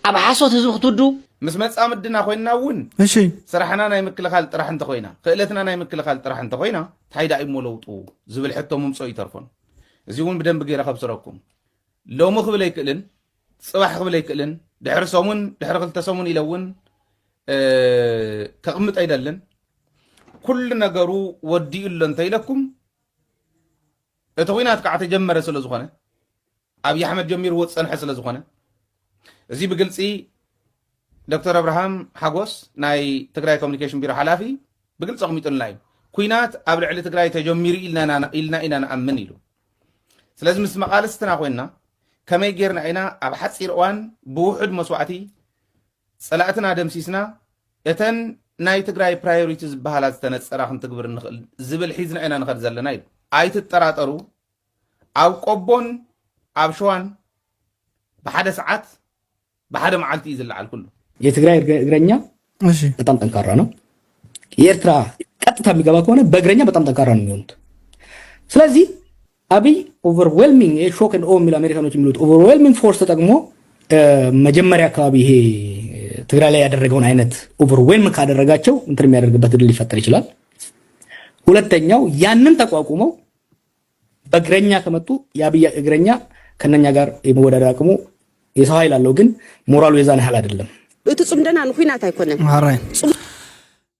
ኣብ ሓሶት ህዝቢ ክትውዱ ምስ መጻምድና ኮይንና እውን እሺ። ስራሕና ናይ ምክልኻል ጥራሕ እንተኾይና፣ ክእለትና ናይ ምክልኻል ጥራሕ እንተኾይና፣ እንታይ ደኣ እሞ ለውጡ ዝብል ሕቶ ምምፅኦ ይተርፎን። እዚ እውን ብደንቢ ገይረ ከብስረኩም። ሎሚ ክብል ኣይክእልን፣ ፅባሕ ክብል ኣይክእልን፣ ድሕሪ ሰሙን፣ ድሕሪ ክልተ ሰሙን ኢለ እውን፣ እ፣ ከቕምጥ ኣይደልን። ኩሉ ነገሩ ወዲኡ ኣሎ እንተኢለኩም፣ እቲ ኲናት ከዓ ተጀመረ ስለ ዝኾነ፣ ኣብይ ኣሕመድ ጀሚርዎ ዝጸንሐ ስለ ዝኾነ፣ እዚ ብግልጺ ዶክተር ኣብርሃም ሓጎስ ናይ ትግራይ ኮሚኒኬሽን ቢሮ ሓላፊ ብግልጺ ኣቕሚጡልና እዩ። ኲናት ኣብ ልዕሊ ትግራይ ተጀሚሩ ኢልና ኢና፣ ኢልና ኢና ንኣምን ኢሉ። ስለዚ ምስ መቓልስትና ኮይንና ከመይ ጌርና ኢና ኣብ ሓጺር እዋን ብውሑድ መስዋእቲ ጸላእትና ደምሲስና እተን ናይ ትግራይ ፕራዮሪቲ ዝበሃላ ዝተነጸራ ክንትግብር ንኽእል ዝብል ሒዝና ኢና ንኸድ ዘለና ኢሉ። ኣይትጠራጠሩ፣ ኣብ ቆቦን ኣብ ሸዋን ብሓደ ሰዓት ብሓደ መዓልቲ እዩ ዝለዓል ኩሉ። የትግራይ እግረ- እግረኛ እሺ በጣም ጠንካራ ነው። የኤርትራ ቀጥታ የሚገባ ከሆነ በእግረኛ በጣም ጠንካራ ነው የሚሆኑት። ስለዚህ አብይ overwhelming shock and awe የሚሉ አሜሪካኖች የሚሉት overwhelming force ተጠቅሞ እ፣ መጀመሪያ አካባቢ ይሄ ትግራይ ላይ ያደረገውን አይነት overwhelm ካደረጋቸው እንትን የሚያደርግበት እድል ሊፈጠር ይችላል። ሁለተኛው ያንን ተቋቁመው በእግረኛ ከመጡ የአብይ እግረኛ ከነኛ ጋር የመወዳደር አቅሙ የሰው ኃይል አለው፣ ግን ሞራሉ የዛን ያህል አይደለም። እቲ ጽምደና ንኹናት ኣይኮነን። ማራይ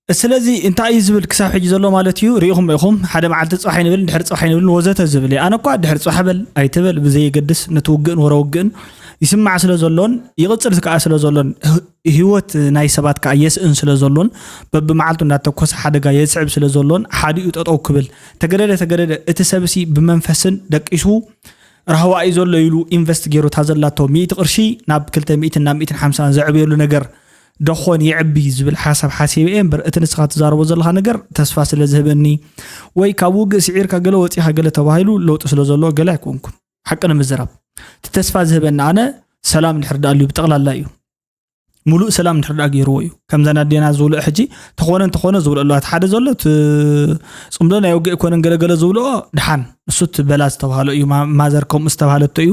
ስለዚ እንታይ እዩ ዝብል ክሳብ ሕጂ ዘሎ ማለት እዩ። ርኢኹም ኢኹም፣ ሓደ መዓልቲ ጽባሕ ኣይንብል፣ ድሕሪ ጽባሕ ኣይንብል ወዘተ ዝብል እዩ። ኣነ እኳ ድሕሪ ጽባሕ በል ኣይትበል ብዘየገድስ፣ ነቲ ውግእን ወረ ውግእን ይስማዕ ስለ ዘሎን ይቕጽል ከዓ ስለ ዘሎን፣ ህ- ህይወት ናይ ሰባት ከዓ የስእን ስለ ዘሎን፣ በብመዓልቱ እንዳተኮሰ ሓደጋ የስዕብ ስለ ዘሎን፣ ሓዲኡ ጠጠው ክብል ተገደደ ተገደደ፣ እቲ ሰብሲ ብመንፈስን ደቂሱ ራህዋ እዩ ዘሎ ኢሉ ኢንቨስት ገይሩ እታ ዘላቶ ሚእቲ ቅርሺ ናብ ክልተ ሚእትን ናብ ሚእትን ሓምሳን ዘዕብየሉ ነገር ደኾን ይዕቢ ዝብል ሓሳብ ሓሲበ እየ እምበር፣ እቲ ንስኻ ትዛረቦ ዘለኻ ነገር ተስፋ ስለ ዝህበኒ ወይ ካብ ውግእ ስዒርካ ገለ ወፂኻ ገለ ተባሂሉ ለውጢ ስለ ዘሎ ገለ ኣይኮንኩን። ሓቂ ንምዝራብ፣ እቲ ተስፋ ዝህበኒ ኣነ ሰላም እንድሕር ደኣልዩ ብጠቕላላ እዩ። ሙሉእ ሰላም እንድሕር ደኣ ገይርዎ እዩ። ከምዘን ኣዴና ዝብልኦ ሕጂ ተኾነ እንተኾነ ዝብልኦ ኣለዋ። እቲ ሓደ ዘሎ እቲ ፅምዶ ናይ ውግእ ኣይኮነን ገለገለ ዝብልኦ ድሓን እሱ እቲ በላ ዝተባህሎ እዩ። ማ- ማዘር ከምኡ ዝተባህለቶ እዩ።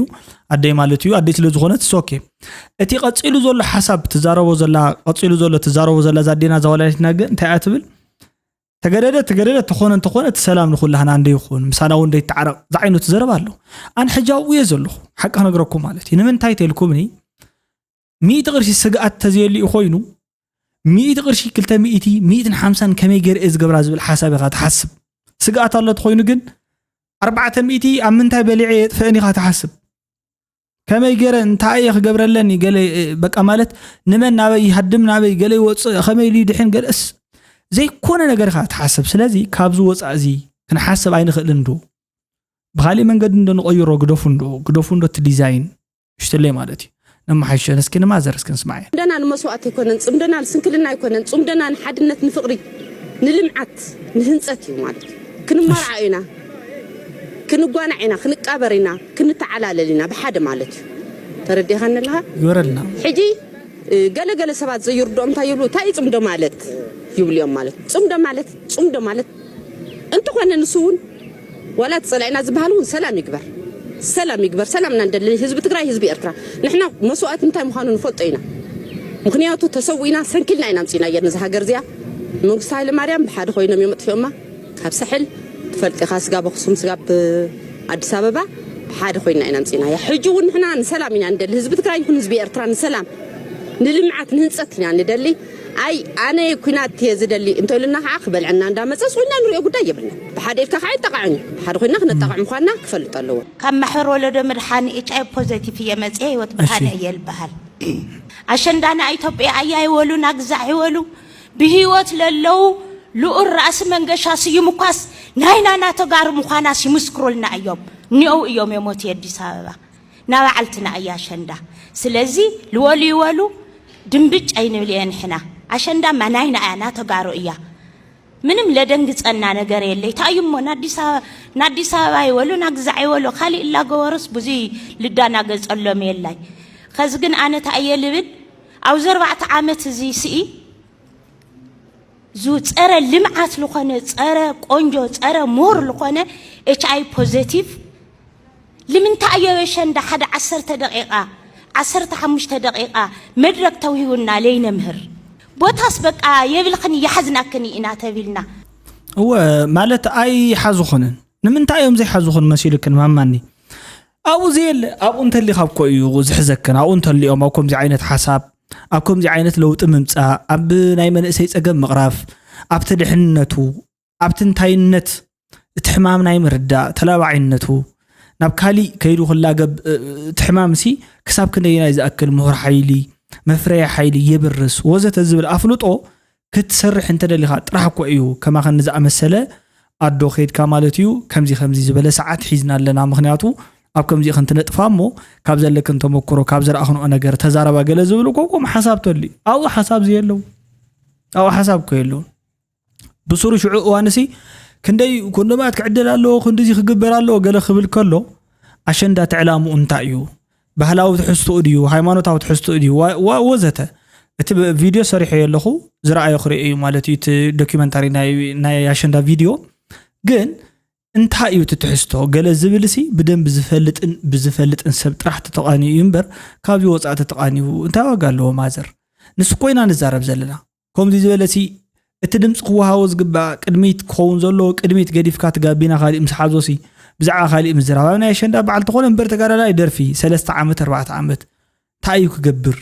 ኣደይ ማለት እዩ። ኣደይ ስለ ዝኾነት it's okay። እቲ ቀፂሉ ዘሎ ሓሳብ ትዛረቦ ዘላ ቀፂሉ ዘሎ ትዛረቦ ዘላ እዛ ኣዴና እዛ ወላዲትና ግን እንታይ እያ ትብል? ተገደደ ተገደደ ተኾነ እንተኾነ እቲ ሰላም ንኹላህና እንደ ይኹን ምሳና እውን እንደ ይተዓረቕ ዝዓይነቱ ዘረባ ኣሎ። ኣነ ሕጂ ኣብኡ እየ ዘለኹ ሓቂ ክነግረኩም ማለት እዩ። ንምንታይ ተልኩምኒ ሚእቲ ቅርሺ ስግኣት ተዘየልዩ ኮይኑ ሚእቲ ቅርሺ ክልተ ሚእቲ ሚእትን ሓምሳን ከመይ ገይረ እየ ዝገብራ ዝብል ሓሳብ ኢኻ ትሓስብ። ስግኣት ኣሎ ተኾይኑ ግን ኣርባዕተ ሚእቲ ኣብ ምንታይ በሊዐ የጥፍአን ኢኻ ትሓስብ። ከመይ ገይረ እንታይ እየ ክገብረለኒ ገለ በቃ ማለት ንመን ናበይ ይሃድም ናበይ ገለ ይወፅእ ከመይ ኢሉ ይድሕን ገለስ ዘይኮነ ነገር ኢኻ ትሓስብ። ስለዚ ካብዚ ወፃእ እዚ ክንሓስብ ኣይንኽእልን ዶ? ብኻሊእ መንገዲ እንዶ ንቐይሮ ግደፉ እንዶ ግደፉ እንዶ እቲ ዲዛይን ሽትለይ ማለት እዩ። ነመሓይሸን እስኪ ንማዘር እስኪ ንስማዓያ። ጽምደና ንመስዋእቲ ኣይኮነን፣ ጽምደና ንስንክልና ኣይኮነን፣ ጽምደና ንሓድነት፣ ንፍቕሪ፣ ንልምዓት፣ ንህንጸት እዩ ማለት እዩ። ክንመርዓው ኢና፣ ክንጓናዕ ኢና፣ ክንቃበር ኢና፣ ክንተዓላለል ኢና ብሓደ ማለት እዩ። ተረዲኻኒ ኣለኻ? ይወረልና። ሕጂ ገለገለ ሰባት ዘይርድኦም እንታይ ይብሉ? እንታይ እዩ ጽምዶ ማለት ይብሉ እዮም ማለት። ጽምዶ ማለት ጽምዶ ማለት እንተኾነ ንሱ እውን ዋላ እቲ ጸላኢና ዝበሃል እውን ሰላም ይግበር፣ ሰላም ይግበር። ሰላም ኢና ንደሊ ህዝቢ ትግራይ፣ ህዝቢ ኤርትራ። ንሕና መስዋእቲ እንታይ ምዃኑ ንፈልጦ ኢና። ምኽንያቱ ተሰዊእና ሰንኪልና ኢና ኣምጺእናያ ነዚ ሃገር እዚኣ። መንግስቲ ሃይለ ማርያም ብሓደ ኮይኖም እዮም ኣጥፊኦማ። ካብ ሳሕል ትፈልጥ ኢኻ፣ ስጋብ ኣኽሱም፣ ስጋብ ኣዲስ ኣበባ ብሓደ ኮይና ኢና ኣምጺእናያ። ሕጂ እውን ንሕና ንሰላም ኢና ንደሊ። ህዝቢ ትግራይ ይኹን ህዝቢ ኤርትራ ንሰላም፣ ንልምዓት፣ ንህንጸት ኢና ንደሊ። ኣይ ኣነ ኩናት እየ ዝደሊ እንተሉና ከዓ ክበልዐና እንዳመጸ ኮይና ንሪኦ ጉዳይ የብልና። ብሓደ ኢድካ ከዓ ይጠቃዕን እዩ። ብሓደ ኮይና ክነጣቅዕ ምዃንና ክፈልጥ ኣለዎ። ካብ ማሕበር ወለዶ ምድሓን ኤች ኣይ ፖዘቲቭ እየ መጽየ፣ ህይወት ብርሃነ እየ ዝበሃል። ኣሸንዳ ንኢትዮጵያ ኣያ ይበሉ፣ ናግዛዕ ይበሉ፣ ብህይወት ለለዉ ልኡል ራእሲ መንገሻ ስዩም እኳስ ናይና ናተጋሩ ምዃናስ ይምስክሩልና እዮም። እኒኦው እዮም የሞት ኣዲስ ኣበባ። ናባዓልትና እያ ኣሸንዳ። ስለዚ ልወሉ ይወሉ ድንብጭ ኣይንብል እየ ንሕና። ኣሸንዳማ ናይና እያ፣ ናተጋሩ እያ። ምንም ለደንግጸና ነገር የለይ። ታዩሞ ናዲስ ኣበባ ይወሉ፣ ናግዛዕ ይወሉ፣ ካሊእ እላገበሩስ ብዙይ ልዳናገጸሎም የላይ። ከዚ ግን ኣነ ታየ ልብል፣ ኣብዚ ኣርባዕተ ዓመት እዚ ስኢ፣ ዙ ጸረ ልምዓት ልኾነ፣ ጸረ ቆንጆ፣ ጸረ ምሁር ልኾነ ኤች ኣይ ፖዘቲቭ ልምንታይ እዮ ኣሸንዳ ሓደ ዓሰርተ ደቂቃ፣ ዓሰርተ ሓሙሽተ ደቂቃ መድረክ ተውሂቡና ለይነምህር? ቦታስ በቃ የብልኽን ይሓዝናክን ኢና ተቢልና። እወ፣ ማለት ኣይሓዙኽንን። ንምንታይ እዮም ዘይሓዙኽን መሲሉክን ማማኒ? ኣብኡ ዘየለ፣ ኣብኡ እንተሊኻ እኮ እዩ ዝሕዘክን። ኣብኡ እንተሊኦም ኣብ ከምዚ ዓይነት ሓሳብ፣ ኣብ ከምዚ ዓይነት ለውጢ ምምጻእ፣ ኣብ ናይ መንእሰይ ጸገም ምቕራፍ፣ ኣብቲ ድሕንነቱ፣ ኣብቲ እንታይነት እቲ ሕማም ናይ ምርዳእ ተላባዒነቱ፣ ናብ ካሊእ ከይዱ ክላገብ፣ እ፣ እቲ ሕማም ሲ ክሳብ ክንደየናይ ዝኣክል ምሁር ሓይሊ፣ መፍረያ ሓይሊ የብርስ ወዘተ ዝብል ኣፍልጦ ክትሰርሕ እንተደሊኻ ጥራሕ እኮ እዩ ከማኸኒ ዝኣመሰለ ኣዶ ከይድካ ማለት እዩ። ከምዚ ከምዚ ዝበለ ሰዓት ሒዝና ኣለና፣ ምኽንያቱ ኣብ ከምዚ ኢኽን ትነጥፋ እሞ ካብ ዘለክን ተመክሮ፣ ካብ ዝረኣኽንኦ ነገር ተዛረባ ገለ ዝብል እኮ፣ እኮ ሓሳብ ተልዩ። ኣብኡ ሓሳብ ዘየለው፣ ኣብኡ ሓሳብ እኮ የለውን። ብሱሩ ሽዑ እዋንሲ ክንደይ ኮንዶማት ክዕደል ኣለዎ፣ ክንድዚ ክግበር ኣለዎ ገለ ክብል ከሎ፣ ኣሸንዳ እቲ ዕላምኡ እንታይ እዩ? ባህላዊ ትሕዝትኡ ድዩ? ሃይማኖታዊ ትሕዝትኡ ድዩ? ዋ-፣ ዋ-፣ ወዘተ። እቲ ብ-፣ ቪድዮ ሰሪሐዮ ኣለኹ፣ ዝረኣዮ ክርእዮ እዩ ማለት እዩ፣ እቲ ዶኪመንታሪ ናይ፣ ናይ ኣሸንዳ ቪድዮ። ግን እንታይ እዩ እቲ ትሕዝቶ? ገለ ዝብልሲ ብደንቢ ዝፈልጥን ብዝፈልጥን ሰብ ጥራሕ ተተቓንዩ እዩ እምበር፣ ካብዚ ወጻኢ ተተቓንዩ እንታይ ዋጋ ኣለዎ ማዘር? ንሱ እኮ ኢና ንዛረብ ዘለና። ከምዚ ዝበለሲ እቲ ድምፂ ክወሃቦ ዝግባእ ቅድሚት ክኸውን ዘለዎ ቅድሚት ገዲፍካ እቲ ጋቢና ካሊእ ምስ ሓዞሲ ብዛዕባ ካሊእ ምዝራብ። ኣብ ናይ ኣሸንዳ በዓል ተኾነ እምበር ተጋዳላይ ደርፊ ሰለስተ ዓመት፣ ኣርባዕተ ዓመት እንታይ እዩ ክገብር?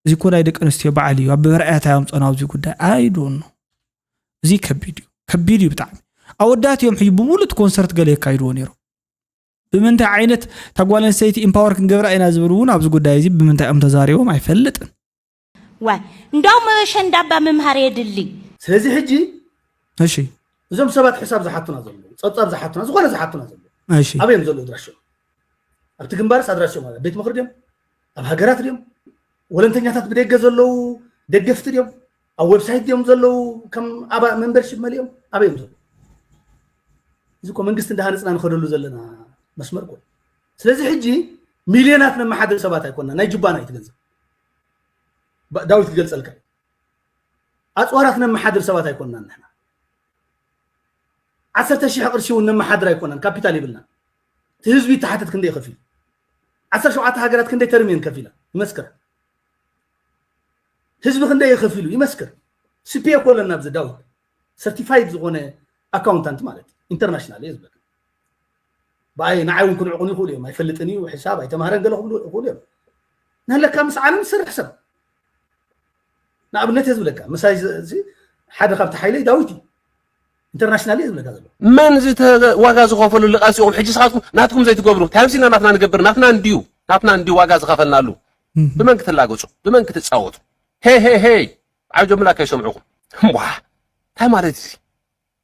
እዚ እኮ ናይ ደቂ ኣንስትዮ በዓል እዩ። ኣብ መርኣያ እንታይ ኣምፀና ኣብዚ ጉዳይ? I don't know። እዚ ከቢድ እዩ። ከቢድ እዩ ብጣዕሚ። ኣወዳት እዮም ሕጂ ብምሉእ እቲ ኮንሰርት ገለ የካይድዎ ነይሮም። ብምንታይ ዓይነት እታ ጓል ኣንስተይቲ ኢምፓወር ክንገብራ ኢና ዝብል እውን ኣብዚ ጉዳይ እዚ ብምንታይ እዮም ተዛሪቦም ኣይፈልጥን። ዋይ፣ እንዳውም ኣሸንዳ እባ ምምሃር የድሊ። ስለዚ ሕጂ እሺ፣ እዞም ሰባት ሕሳብ ዝሓቱና ዘለዉ፣ ጸብጻብ ዝሓቱና፣ ዝኾነ ዝሓቱና ዘለዉ፣ እሺ፣ ኣበይ እዮም ዘለዉ ኣድራሽኦም? ኣብቲ ግንባርስ ኣድራሽኦም ኣብ ቤት ምኽሪ ድዮም? ኣብ ሃገራት ድዮም? ወለንተኛታት ብደገ ዘለዉ ደገፍቲ ድዮም? ኣብ ዌብሳይት ድዮም ዘለዉ? ከም ኣባ-፣ ሜምበርሺፕ መሊኦም ኣበይ እዮም ዘለዉ? እዚ እኮ መንግስቲ እንዳሃነጽና ንኸደሉ ዘለና መስመር እኮ እዩ። ስለዚ ሕጂ ሚልዮናት ነመሓድር ሰባት ኣይኮንና፣ ናይ ጁባና እዩ እቲ ገንዘብ። ባ-፣ ዳዊት ክገልጸልካ እዩ። ኣጽዋራት ነመሓድር ሰባት ኣይኮንናን ንሕና። ዓሰርተ ሺሕ ቅርሺ እውን ነመሓድር ኣይኮናን፣ ካፒታል የብልናን። እቲ ህዝቢ ይተሓተት ክንደይ ከፊሉ? ዓሰርተ ሸውዓተ ሃገራት ክንደይ ተርም እየን ከፊላ? ይመስክር። ህዝቢ ክንደይ እዩ ከፊሉ? ይመስክር። ሲ ፒ ኤ እኮ ኣለና ኣብዚ ዳዊት። ሰርቲፋይድ ዝኾነ ኣካውንታንት ማለት ኢንተርናሽናል እየ ዝብለካ። ብኣይ ንዓይ እውን ክንዕቑን ይኽእሉ እዮም። ኣይፈልጥን እዩ፣ ሕሳብ ኣይተማህረን ገለ ክብሉ ይኽእሉ እዮም። ናለካ ምስ ዓለም ዝሰርሕ ሰብ። ንኣብነት እየ ዝብለካ፣ ምሳይ ዝ-፣ እዚ ሓደ ካብቲ ሓይለይ ዳዊት እዩ። ኢንተርናሽናል እየ ዝብለካ ዘሎ። መን እዚ ተ-፣ ዋጋ ዝኸፈሉ ልቓስ ኢኹም? ሕጂ ንስኻትኩም ናትኩም ዘይትገብሩ፣ እንታይ ኣምሲልና ናትና ንገብር? ናትና እንድዩ፣ ናትና እንድዩ ዋጋ ዝኸፈልናሉ። እህ። ብመን ክትላገጹ? ብመን ክትጻወቱ? ሄይ፣ ሄይ፣ ሄይ! ዓጀምላካ ይሰምዑኹም። እምቧ! እንታይ ማለት እዚ?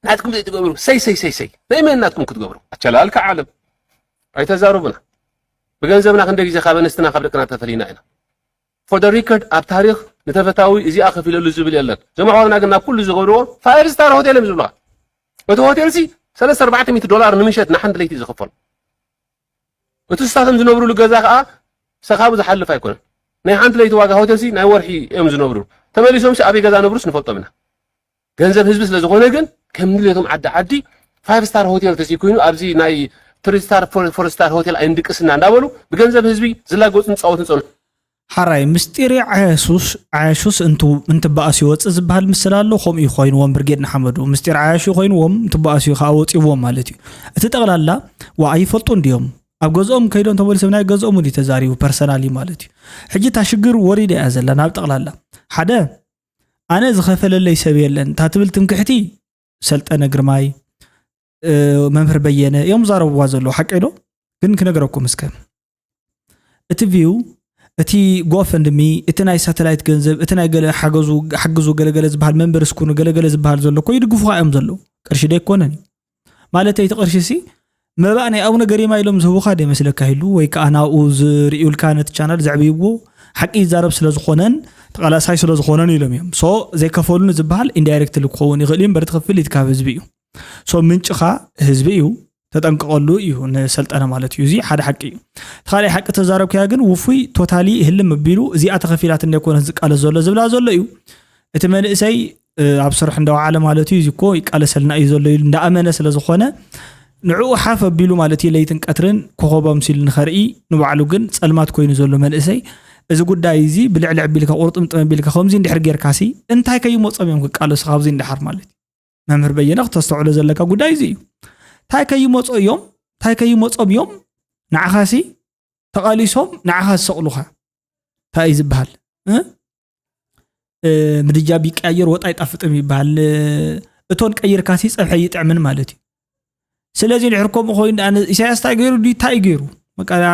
ናትኩም ዘይትገብሩ፣ ሰይ፣ ሰይ፣ ሰይ፣ ሰይ። ናይ መን ናትኩም ክትገብሩ? ኣቸላልካ ዓለም። ኣይተዛረቡና። ብገንዘብና ክንደይ ግዜ ካብ ኣንስትና ካብ ደቅና ተፈሊና ኢና። For the record፣ ኣብ ታሪኽ ንተፈታዊ እዚኣ ከፊለሉ ዝብል የለን። እዞም ኣሕዋትና ግን ናብ ኩሉ ዝገብርዎ ፋይቭ ስታር ሆቴል እዮም ዝብልዋ። እቲ ሆቴልሲ ሰለስተ ኣርባዕተ ሚእቲ ዶላር ንምሸት ንሓንቲ ለይቲ ዝኽፈል። እቲ ንሳቶም ዝነብሩሉ ገዛ ከኣ ሰኻቡ ዝሓልፍ ኣይኮነን። ናይ ሓንቲ ለይቲ ዋጋ ሆቴል ሲ ናይ ወርሒ እዮም ዝነብሩ። ተመሊሶም ሲ ኣበይ ገዛ ነብሩስ ንፈልጦም ኢና። ገንዘብ ህዝቢ ስለ ዝኾነ ግን ከም ድሌቶም ዓዲ ዓዲ ፋይቭ ስታር ሆቴል ተሲ ኮይኑ ኣብዚ ናይ ትሪ ስታር ፎር ስታር ሆቴል ኣይንድቅስና እንዳበሉ ብገንዘብ ህዝቢ ዝላገጹን ዝጻወቱን ጸንሑ። ሓራይ ምስጢር ዓያሹስ ዓያሹስ እንቱ እንትበኣስ ይወፅእ ዝበሃል ምስል ኣሎ። ከምኡ ይኮይንዎም ብርጌድ ንሓመዱ ምስጢር ዓያሹ ኮይንዎም እንትበኣስ እዩ ከዓ ወፂዎም ማለት እዩ። እቲ ጠቕላላ ዋ ኣይፈልጡ እንዲዮም ኣብ ገዝኦም ከይዶም ተመሊሶም ናይ ገዝኦም እንዲ ተዛሪቡ ፐርሰናሊ ማለት እዩ። ሕጂ እታ ሽግር ወሪዳ እያ ዘላ ናብ ጠቕላላ ሓደ ኣነ ዝኸፈለለይ ሰብ የለን እታ ትብል ትምክሕቲ ሰልጠነ ግርማይ መምህር በየነ እዮም ዛረብዋ ዘለዉ ሓቀይ ዶ? ግን ክነግረኩም እስከ እቲ ቪው እቲ ጎፈንድሚ እቲ ናይ ሳተላይት ገንዘብ እቲ ናይ ገለ ሓገዙ ሓግዙ ገለገለ ዝበሃል መንበር እስኩኑ ገለገለ ዝበሃል ዘሎ እኮ ይድግፉኻ እዮም ዘለዉ ቅርሺ ዶ ኣይኮነን እዩ ማለተይ እቲ ቅርሺ ሲ መባእ ናይ ኣቡነ ገሪማ ኢሎም ዝህቡኻ ዶ ይመስለካ ይህሉ ወይ ከዓ ናብኡ ዝርእዩልካ ነቲ ቻናል ዘዕብይዎ ሓቂ ይዛረብ ስለ ዝኾነን ተቓላሳይ ስለ ዝኾነን ኢሎም እዮም ሶ ዘይከፈሉኒ ዝበሃል ኢንዳይሬክትሊ ክኸውን ይኽእል እዩ እምበር ትኽፍል ኢትካብ ህዝቢ እዩ ሶ ምንጭኻ ህዝቢ እዩ ተጠንቅቐሉ እዩ ንሰልጠነ ማለት እዩ እዚ ሓደ ሓቂ እዩ እቲ ካልኣይ ሓቂ ተዛረብካያ ግን ውፉይ ቶታሊ ህልም ኣቢሉ እዚኣ ተኸፊላት እንዳይኮነት ዝቃለስ ዘሎ ዝብላ ዘሎ እዩ እቲ መንእሰይ ኣብ ስራሕ እንዳወዓለ ማለት እዩ እዚ እኮ ይቃለሰልና እዩ ዘሎ ኢሉ እንዳኣመነ ስለ ዝኾነ ንዕኡ ሓፍ ኣቢሉ ማለት እዩ ለይትን ቀትርን ኮኸብ ኣምሲሉ ንኸርኢ ንባዕሉ ግን ፀልማት ኮይኑ ዘሎ መንእሰይ እዚ ጉዳይ እዚ ብልዕሊ ዕቢልካ ቁርጥምጥም ኣቢልካ ከምዚ እንድሕር ጌርካሲ እንታይ ከይመፆም እዮም ክቃለሱ ካብዚ እንዳሓር ማለት እዩ መምህር በየነ ክተስተውዕሎ ዘለካ ጉዳይ እዚ እዩ እንታይ ከይመፁ እዮም እንታይ ከይመፆም እዮም ንዓኻሲ ተቓሊሶም ንዓኻ ዝሰቕሉኻ እንታይ እዩ ዝበሃል ምድጃ ቢቀያየር ወጣ ኣይጣፍጥም ይበሃል እቶን ቀይርካሲ ፀብሐ ይጥዕምን ማለት እዩ ስለዚ ድሕር ከምኡ ኮይኑ ኢሳያስ እንታይ ገይሩ እንታይ ገይሩ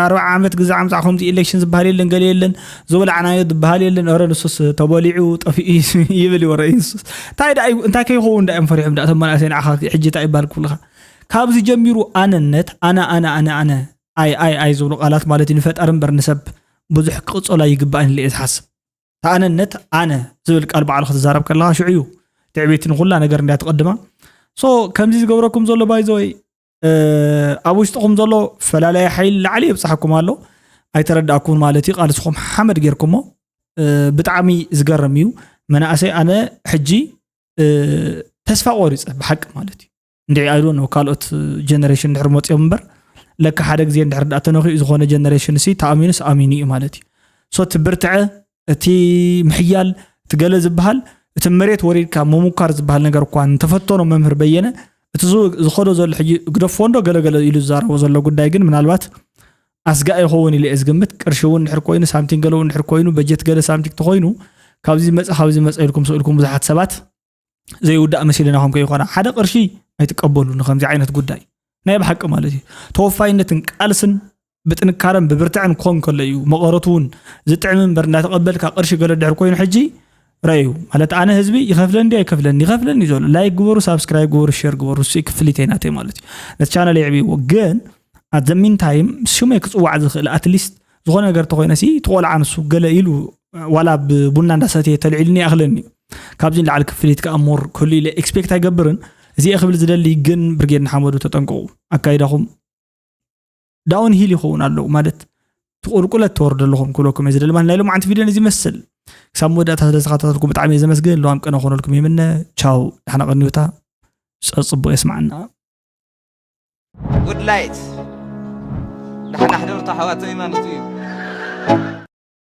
ኣርባዓ ዓመት ግዛዕ ምፃዕ ከምዚ ኢሌክሽን ዝበሃል የለን ገለ የለን ዝበላዕናዮ ዝበሃል የለን ረ ንሱስ ተበሊዑ ጠፊኡ ይብል ይወረ ንሱስ እንታይ ዳ እንታይ ከይኸውን ዳ እዮም ፈሪሖም ዳ እቶም መናእሰይ ንዓኻ ሕጂ እንታይ ይባል ክብልኻ ካብዚ ጀሚሩ ኣነነት ኣነ ኣነ ኣነ ኣነ ኣይ ኣይ ኣይ ዝብሉ ቃላት ማለት እዩ ንፈጣሪ እምበር ንሰብ ብዙሕ ክቕፀሉ ኣይግባእን ኢለ እየ ዝሓስብ ተኣነነት ኣነ ዝብል ቃል ባዕሉ ክትዛረብ ከለካ ሽዑ እዩ ትዕቤት ንኩላ ነገር እንድያ ትቐድማ so ከምዚ ዝገብረኩም ዘሎ ባይዘወይ ኣብ ውሽጥኹም ዘሎ ፈላለየ ሓይሊ ላዕሊ የብፅሓኩም ኣሎ ኣይተረዳእኩምን ማለት እዩ ቃልስኹም ሓመድ ጌርኩሞ ብጣዕሚ ዝገርም እዩ መናእሰይ ኣነ ሕጂ ተስፋ ቆሪፀ ብሓቂ ማለት እዩ እንድዒ ኣይዶ ነው ካልኦት ጀነሬሽን ድሕር መፅኦም እምበር ለካ ሓደ ግዜ እንድሕር ዳ ተነኺኡ ዝኾነ ጀነሬሽን ሲ ተኣሚኑስ ኣሚኑ እዩ ማለት እዩ ሶ እቲ ብርትዐ እቲ ምሕያል እቲ ገለ ዝበሃል እቲ መሬት ወሪድካ ምሙካር ዝበሃል ነገር እኳ እንተፈተኖ መምህር በየነ እቲ ዝኸዶ ዘሎ ሕጂ ግደፎ እንዶ ገለገለ ኢሉ ዝዛረቦ ዘሎ ጉዳይ ግን ምናልባት ኣስጋእ ይኸውን ኢለ እየ ዝግምት ቅርሺ እውን ድሕር ኮይኑ ሳምቲን ገለ እውን ድሕር ኮይኑ በጀት ገለ ሳምቲንግ ተኮይኑ ካብዚ ዝመፀ ካብዚ ዝመፀ ኢልኩም ስእልኩም ብዙሓት ሰባት ዘይውዳእ መሲልና ከም ከይኾና ሓደ ቅርሺ ኣይትቀበሉ ንከምዚ ዓይነት ጉዳይ ናይ ብሓቂ ማለት እዩ ተወፋይነትን ቃልስን ብጥንካረን ብብርትዕን ክኾን ከሎ እዩ መቐረቱ እውን ዝጥዕም እምበር እንዳተቐበልካ ቅርሺ ገለ ድሕር ኮይኑ ሕጂ ረእዩ ማለት ኣነ ህዝቢ ይኸፍለኒ ድዩ ኣይከፍለኒ ይኸፍለኒ እዩ ዘሎ ላይክ ግበሩ ሳብስክራይብ ግበሩ ሼር ግበሩ እሱ ክፍሊተይ ናተይ ማለት እዩ ነቲ ቻነል የዕብይዎ ግን ኣት ዘ ሚን ታይም ሽመይ ክፅዋዕ ዝኽእል ኣትሊስት ዝኾነ ነገር ተኮይነ ሲ ትቆልዓ ንሱ ገለ ኢሉ ዋላ ብቡና እንዳሰትየ ተልዒሉኒ ይኣኽለኒ እዩ ካብዚ ንላዕሊ ክፍሊት ከዓ ሞር ክህሉ ኢለ ኤክስፔክት ኣይገብርን እዚኤ ክብል ዝደሊ ግን ብርጌድ ንሓመዱ ተጠንቀቑ ኣካይዳኹም ዳውን ሂል ይኸውን ኣለዉ ማለት ትቁልቁለት ትወርዱ ኣለኹም ክብለኩም እየ ዝደሊ ማለት ናይ ሎማዓንቲ ቪድዮ ነዚ ይመስል ክሳብ መወዳእታ ስለ ዝተኸታተልኩም ብጣዕሚ እየ ዘመስግን ለዋም ቅነ ኮነልኩም ይምነ ቻው ዳሕና ቀኒውታ ፀፅቡቅ የስማዓና ጉድ ላይት ዳሕና ሕደርቱ ኣሕዋተይ ማለት እዩ